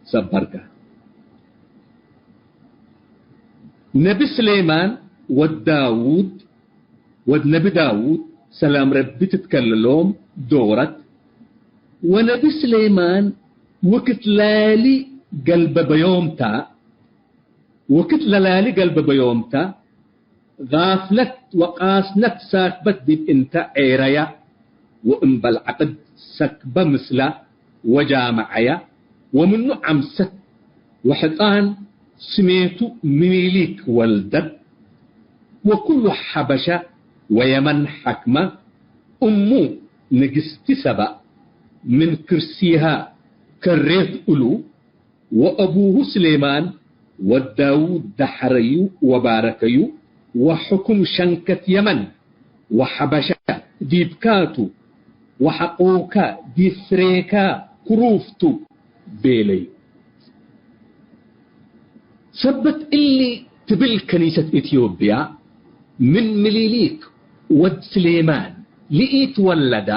ሰብ በርጋ። ነቢ ስሌማን ወድ ዳውድ ወድ ነቢ ዳውድ ሰላም ረቢ ትትከለሎም ዶረት ወነቢ ስሌማን ወክት ላሊ ገልበበዮምታ ወክት ለላሊ ገልበበዮምታ፣ ጋፍለት ወቃስነት ሳክበት ዲብ እንተ ዔረያ ወእምበል ዐቅድ ሰክበ ምስላ ወጃመዐያ፣ ወምኑ ዐምሰት ወሕጻን ስሜቱ ምኒሊክ ወልደት፣ ወኩሉ ሐበሸ ወየመን ሐክመ፣ እሙ ንግስቲ ሰባ ምን ክርሲሃ ከሬት እሉ፣ ወአቡሁ ስሌማን ወድ ዳውድ ደሐረዩ ወባረከዩ፣ ወሕኩም ሸንከት የመን ወሐበሸ ዲብካ ቱ፣ ወሐቆከ ዲብ ፍሬካ ክሩፍ ቱ ቤለዩ። ሰበት እሊ ትብል ከኒሰት ኢትዮጵያ ምን ምሊሊክ ወድ ስሌማን ለኢትወለዳ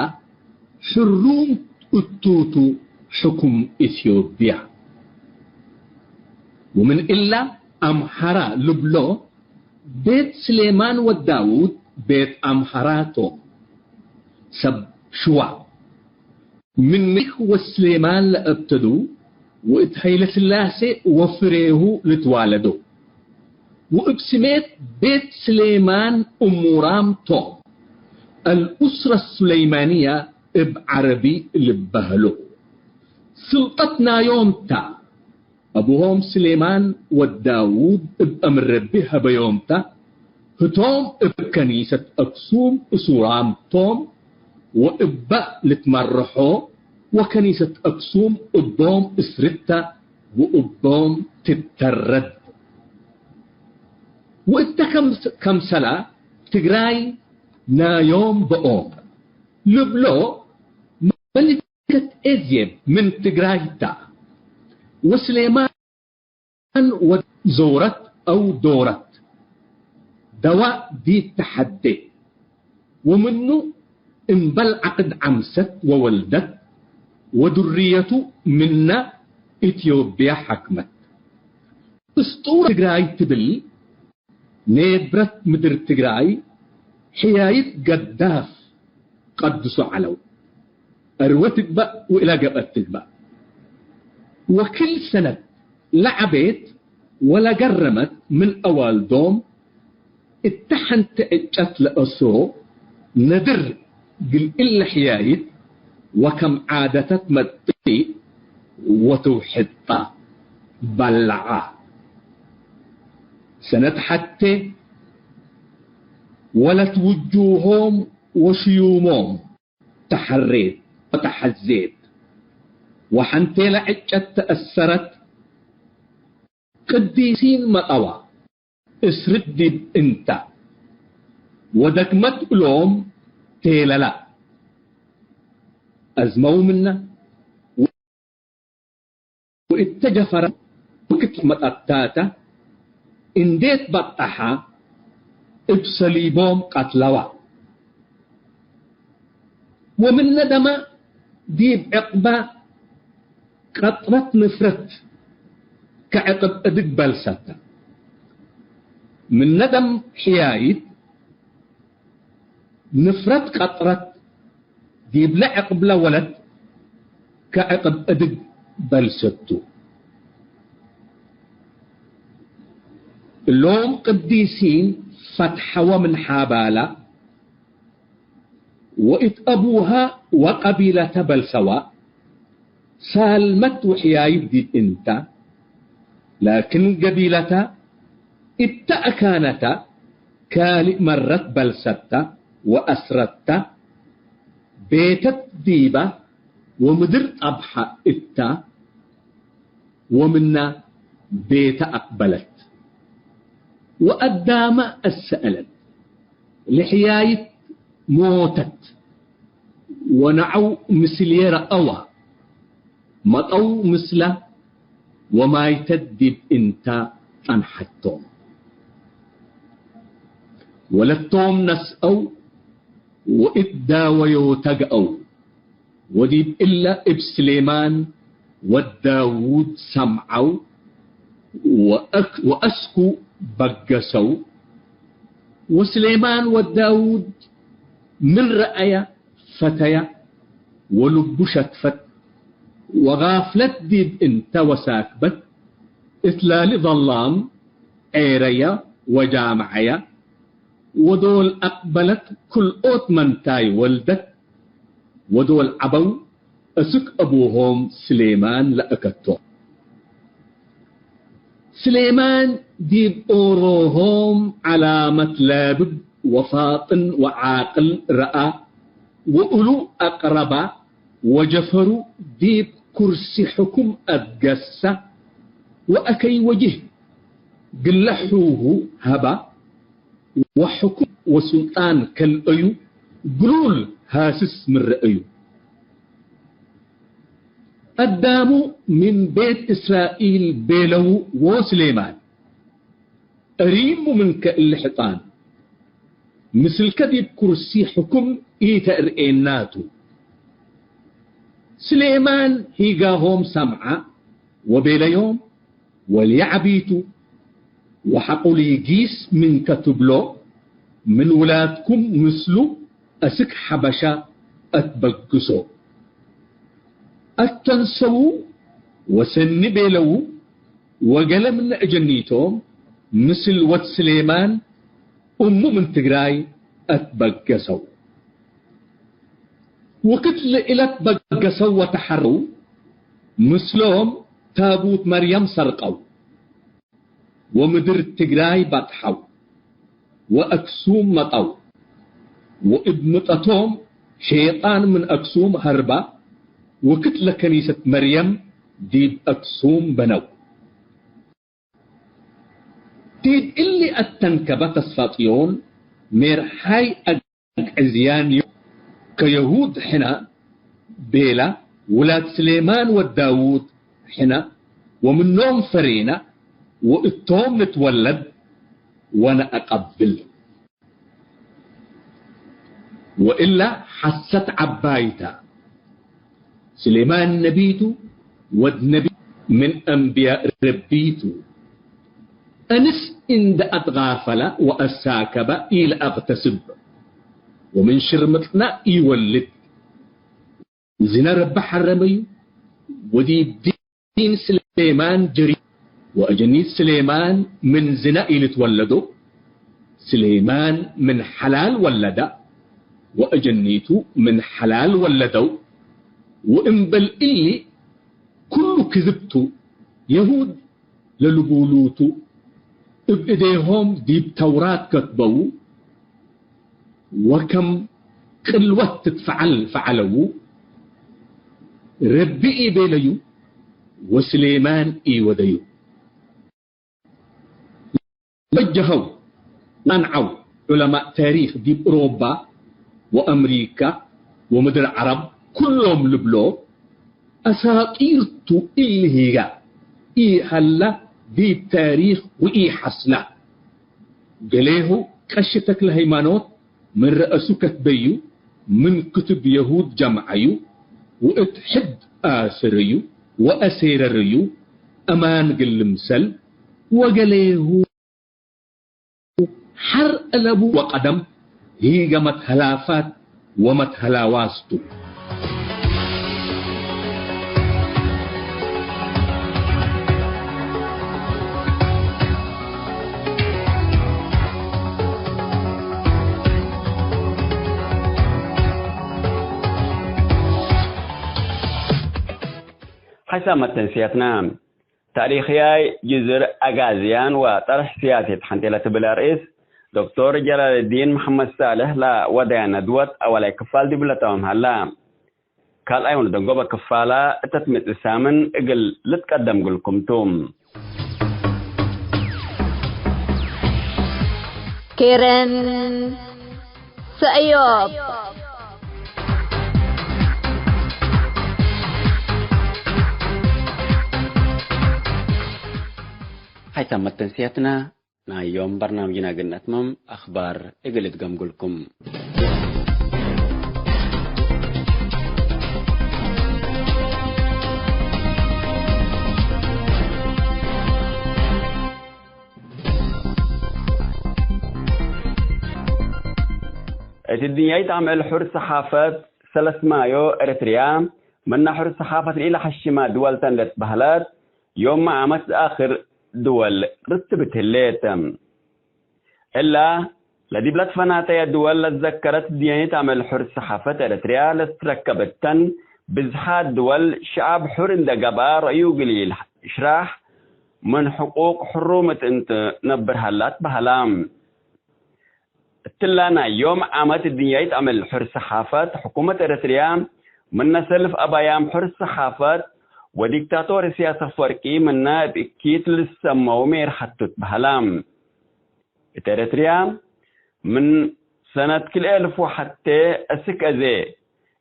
ሕሩም እቱ ቱ ሕኩም ኢትዮጵያ። ወምን እላ አምሐራ ልብሎ ቤት ስሌማን ወዳውድ ቤት አምሐራ ቶም። ሰብ ሽዋ ምን ምሊክ ወስሌማን ለእብተዱ ወእት ሀይለስላሴ ወፍሬሁ ልትዋለዶ። ወእብ ስሜት ቤት ስሌማን እሙራም ቶም። አልኡስረ ሱለይማንያ እብ ዐረቢ ልበህሎ። ስልጠት ናዮም ታ። አቡሆም ስሌማን ወድ ዳውድ እብ አምር ረቢ ሀበዮም ተ፣ ህቶም እብ ከኒሰት አክሱም እሱራም ቶም ወእበ ልትመርሖ ወከኒሰት አክሱም እቦም እስርት ተ ወእቦም ትተረድ። ወእተ ከም-፣ ከምሰላ ትግራይ ናዮም በኦም ልብሎ መሊከት ኤዜብ ምን ትግራይ ተ። ወስሌማን ወድ ዞረት አው ዶረት ደዋእ ዲብ ተሐዴ ወምኑ እምበል ዐቅድ ዐምሰት ወወልደት ወዱርየቱ ምነ ኢትዮጵያ ሐክመት። እስጡረ ትግራይ ትብል ኔብረት ምድር ትግራይ ሕያይት ገዳፍ ቀድሶ ዐለው። አርወ ትግበእ ወእለ ገብአት ትግበእ። ወክል ሰነት ለዐቤት ወለገረመት ምን አዋልዶም እተ ሐንቴ ዕጨት ለአስሮ ነድር ግል እለ ሕያይት ወከም ዓደተ ትመጽእ ወትውሕጣ በለዓ። ሰነት ሐቴ ወለት ውጁሆም ወሽዩሞም ተሐሬት ወተሐዜት ወሐንቴ ለዕጨት ተአሰረት። ቅዲሲን መጠዋ እስርት ዲብ እንተ ወደግመት እሎም ቴለላ አዝመው ምነ ወእተ ጀፈረ ወክት መጠታተ እንዴ ትበጠሐ እብ ሰሊቦም ቀትለዋ። ወምነ ደመ ዲብ ዕቅበ ቀጥረት ንፍረት ከዕቅብ እድግ በልሰተ። ምነ ደም ሕያይት ንፍረት ቀጥረት ዲብለ ዕቅብለ ወለት ከዕቅብ እድግ በልሰቱ። እሎም ቅዲሲን ፈትሐወ ምን ሓባላ ወእት አቡሃ ወቀቢለተ በልሰዋ። ሳልመት ወሕያይት ዲብ እንተ፣ ላክን ገቢለተ እተ አካነተ ካልእ መረት በልሰተ ወአስረተ ቤተት ዲበ ወምድር ጠብሐ እተ ወምነ ቤተ አቅበለት። ወአዳመ አሰአለት፣ ለሕያይት ሞተት፣ ወነዐው ምስልዬ ረአወ፣ መጠው ምስለ ወማይተት ዲብ እንተ ጸንሐቶም። ወለቶም ነስአው ወእት ዳወዮተ ገአው። ወዲብ እለ እብ ስሌማን ወዳውድ ሰምዐው ወአክ-፣ ወአስኩ በገሰው። ወስሌማን ወዳውድ ምን ረአየ ፈተየ ወልቡ ሸትፈት ወጋፍለት ዲብ እንተ ወሳክበት እት ላሊ ዘላም ዔረየ ወጃምዐየ። ወዶል አቅበለት ክልኦት መንታይ ወልደት ወዶል ዐበው እስክ አቡሆም ስሌማን ለአከቶ። ስሌማን ዲብ ኦሮሆም ዐላመት ላብብ ወፋጥን ወዓቅል ረአ ወእሉ አቅረባ ወጀፈሩ ዲብ ኩርሲ ሕኩም አትገሰ ወአከይ ወጅህ ግለ ሑሁ ሀባ። ወሕኩም ወሱልጣን ከልአዩ ግሉል ሃስስ ምን ረአዩ። አዳሙ ምን ቤት እስራኤል ቤለው ዎስሌማን፣ እሪሙ ምንከ እሊ ሕጻን፣ ምስልከ ዲብ ኩርሲ ሕኩም ኢተእርኤና ቱ። ስሌማን ሂጋሆም ሰምዐ ወቤለዮም፣ ወልየ ዐቢቱ ወሐቁ ሊጊስ ምንከ ትብሎ፣ ምን ውላድኩም ምስሉ አስክ ሐበሻ አትበግሶ። አተንሰዉ ወሰኒ ቤለው፣ ወገለ ምነ እጀኒቶም ምስል ወድ ስሌማን እሙ ምን ትግራይ አትበገሰው። ወክድ ለኢለትበገሰው ወተሐረው፣ ምስሎም ታቡት መርየም ሰርቀው፣ ወምድር ትግራይ ባጥሐው፣ ወአክሱም መጠው፣ ወእብ ምጠቶም ሼጣን ምን አክሱም ሀርባ፣ ወክድ ለከኒሰት መርየም ዲብ አክሱም በነው። ዲብ እሊ አተንከበ ተስፋጽዮን ሜርሓይ አግዕዝያንዮ፣ ከየሁድ ሕነ ቤላ፣ ውላድ ስሌማን ወዳውድ ሕነ፣ ወምኖም ፈሬነ፣ ወእቶም ንትወለድ ወነአቀብል። ወእላ ሐሰት ዐባይ ተ። ስሌማን ነቢ ቱ፣ ወድ ነቢ ምን አንብያእ ረቢ ቱ። አንስ እንደ አትጋፈለ ወአሳከበ ኢለአቅተስብ፣ ወምን ሽርምጥነ ኢወልድ። ዝነ ረቢ ሐረመዩ፣ ወዲብ ዲን ስሌማን ጀሪ፣ ወአጀኒት ስሌማን ምን ዝነ ኢልትወለዶ፣ ስሌማን ምን ሐላል ወለዳ፣ ወአጀኒቱ ምን ሐላል ወለደው። ወእምበል እሊ ኩሉ ክዝብ ቱ፣ የሁድ ለልቡሉቱ እብ እዴሆም ዲብ ተውራት ከትበዉ፣ ወከም ቅልወት ትትፈዐል ፈዐለዉ፣ ረቢ ኢቤለዩ ወስሌማን ኢወደዩ። ለጀሀው ለአንዐው ዑለማእ ታሪክ ዲብ እሮባ ወአምሪካ ወምድር ዐረብ ኩሎም ልብሎ፣ አሳጢር ቱ እሊ ሂጋ ኢሀላ ዲብ ታሪክ ወኢሐስላ። ገሌሁ ቀሺ ተክለ ሃይማኖት ምን ረአሱ ከትበዩ፣ ምን ክቱብ የሁድ ጀምዐዩ፣ ወእት ሕድ አስርዩ ወአሴረርዩ፣ አማን ግል ምሰል፣ ወገሌሁ ሐር አለቡ ወቀደም ሂገ መትሀላፋት ወመትሀላዋስ ቱ። ሐሳብ መተንስያትና። ታሪኽያይ ጅዝር አጋዝያን ወጠርሕ ስያሲት ሐንቴ ለትብል አርእስ ዶክቶር ጀላልዲን መሐመድ ሳልሕ ለወደያ ነድወት አወላይ ክፋል ዲብ ለተምም ሀላ። ካልኣይ ወንደንጎበ ክፋላ እተ ትመጽእ ሳምን እግል ልትቀደም እግልኩም ቱ። ኬረን ሰእዮብ። ሀይታም መተንስያትና ናይ ዮም በርናምጅና እግል ነትመም አኽባር እግል እትገምጉልኩም። እት ድንያይት አምዕል ሑር ሰሓፈት ሰለስ ማዮ ኤረትርያ ምነ ሑር ሰሓፈት ለኢለሐሽማ ድወልተን ለትበህለት ዮም ዓመት አክር ድወል ርትብት ህሌት። እላ ለዲብ ለትፈናተየ ድወል ለትዘከረት ድንያይት አምዕል ሑር ሰሓፈት ኤረትርያ ለትትረከብ እተን ብዝሓት ድወል ሸዐብ ሑር እንደ ገብአ ረአዩ እግል ኢልሽራሕ ምን ሕቁቅ ሕሩም እት እንት ነብር ሀላ ትበህላ። እትላ ናይ ዮም ዓመት ድንያይት አምዕል ሑር ሰሓፈት፣ ሕኩመት ኤረትርያ ምነ ሰልፍ አባያም ሑር ሰሓፈት ወዲክታቶር እስያስ አፈወርቂ ምነ እብ እኪት ልሰመው ሜርሐቱ ትበህላ። እት ኤረትርያ ምን ሰነት ክልኤ እልፍ ወሐቴ እስክ አዜ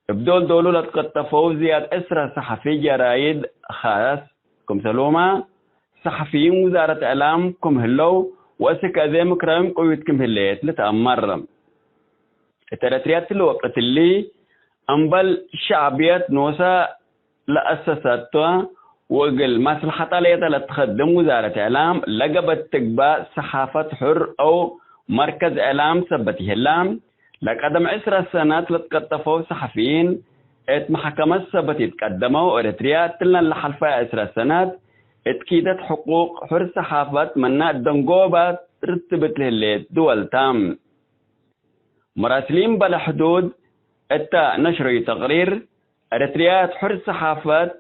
እብ ዶል ዶሉ ለትቀጠፈው ዝያድ ዕስረ ሰሐፊ ጀራይድ ኻስ ክምሰልሁመ ሰሐፊይን ውዛረት እዕላም ክም ህለው ወእስክ አዜ ምክራዮም ቅውዩት ክም ህሌት ልትአመር። እት ኤረትርያ እትሊ ወቅት እሊ እምበል ሸዕብየት ኖሰ ለአሰሰቶ ወእግል መስለሐታ ሌጠ ለትከድም ውዛረት እዕላም ለገበት ትግባእ ሰሓፈት ሑር አው መርከዝ እዕላም ሰበት ይህላ። ለቀደም ዕስረ ሰነት ለትቀጠፈው ሰሐፊይን እት መሐከመት ሰበት ይትቀደመው። ኤረትርያ እትለን ለሐልፈየ ዕስረ ሰነት እት ኪደት ሕቁቅ ሑር ሰሓፈት መና ደንጎባት ርትብት ለህሌት ድወል ተ። መራስሊን በለ ሕዱድ እተ ነሽረዩ ተቅሪር፣ ኤረትርያ እት ሑር ሰሓፈት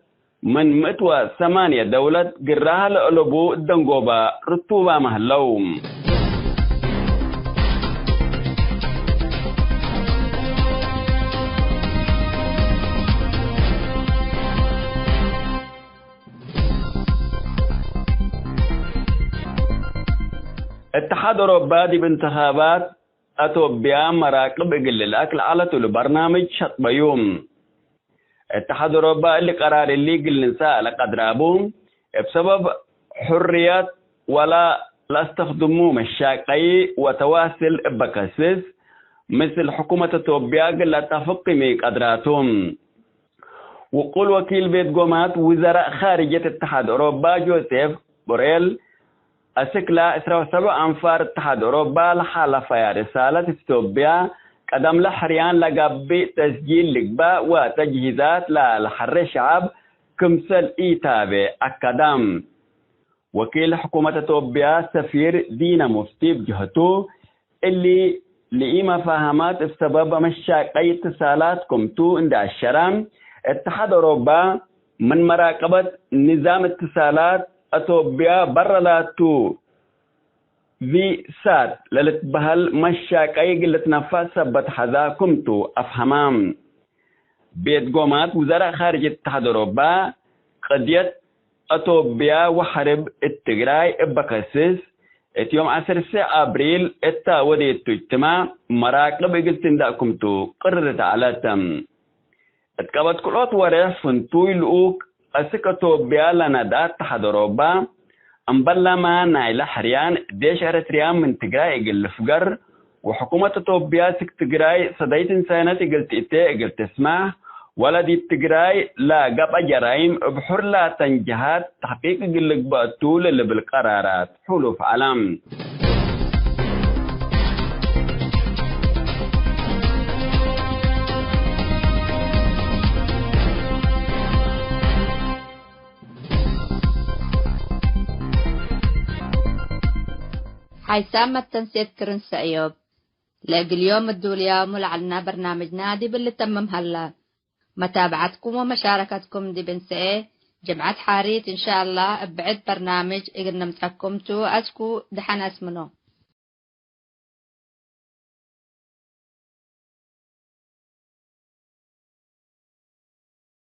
ምን ምእት ወሰማንየ ደውለት ግራህ ለአለቡ ደንጎበ ርቱባመ ህለው። እትሓድ ኦሮባ ዲብ እንትኻባት አቶብያ መራቅብ እግል ልልአክ ለዐለት እሉ በርናምጅ ሸጥበዩ። እትሓድ ኦሮባ እሊ ቀራር እሊ እግል ልንሰእ ለቀድራቡ፣ እብ ሰበብ ሕርየት ወላ ለአስተክድሙ መሻቀይ ወተዋስል እበ ከስስ፣ ምስል ሕኩመት አቶብያ እግል ለአታፍቅ ክም ኢቀድራቱ። ውቁል ወኪል ቤት ጎማት ውዘራእ ካርጅየት እትሓድ ኦሮባ ጆሴፍ ቦሬል፣ አስክላ ዕስራ ወሰብዕ አንፋር እትሓድ ኦሮባ ለሓለፈያ ርሳለት እት ኢትዮጵያ፣ ቀደምለ ሕርያን ለጋብእ ተስጂል ልግባእ ወተጅሂዛት ለለሐሬ ሸዐብ ክምሰል ኢታቤ አከደ። ወኪል ሕኩመት አቶብያ ሰፊር ዲነ ሙፍቲ እብ ጀህቱ፣ እሊ ለኢመፋሀማት እብ ሰበብ መሻቀይ እትሳላት ክምቱ እንዴ አሸረ፣ እትሓድ ኦሮባ ምን መራቀበት ንዛም እትሳላት አቶብያ በረ ላቱ ቪሳት ለልትበሀል መሻቀይ እግል ልትነፈዕ ሰበት ሐዛ ክምቱ አፍሀመ። ቤት ጎማት ውዘራእ ካርጅ እትሓድ ኦሮባ፣ ቅድየት አቶብያ ወሐርብ እት ትግራይ እበ ከስስ፣ እት ዮም ዐሰርተ አብሪል እተ ወዴቱ እጅትማዕ መራቅብ እግል ትንዳእ ክምቱ ቅርርት ዐለት። እት ቀበት ክልኦት ወሬሕ ፍንቱይ ልኡክ አስክ አቶብያ ለነድአ እትሓድ ኦሮባ፣ እምበለመ ናይለ ሕርያን ዴሽ ኤረትርያ ምን ትግራይ እግል ልፍገር፣ ወሕኩመት አቶብያ አስክ ትግራይ ሰዳይት እንሳነት እግል ትእቴ እግል ትስማሕ፣ ወለ ዲብ ትግራይ ለገብአ ጀራይም እብ ሑር ላተን ጀሃት ተሕቂቅ እግል ልግበእ ቱ ለልብል ቀራራት ሕሉፍ ዐለ። ሓይሳም መተንሴት ክርን ሰእዮብ፣ ለእግል ዮም እዱልያሙ ለዐልና በርናምጅና ዲብ ልተምም ሀላ። መታብዐትኩም ወመሻረከትኩም ዲብ እንሰኤ ጅምዐት ሓሪት እንሻአላህ እብ ብዕድ በርናምጅ እግል ነምጸኩም ቱ። አስኩ ደሐን አስምኖ።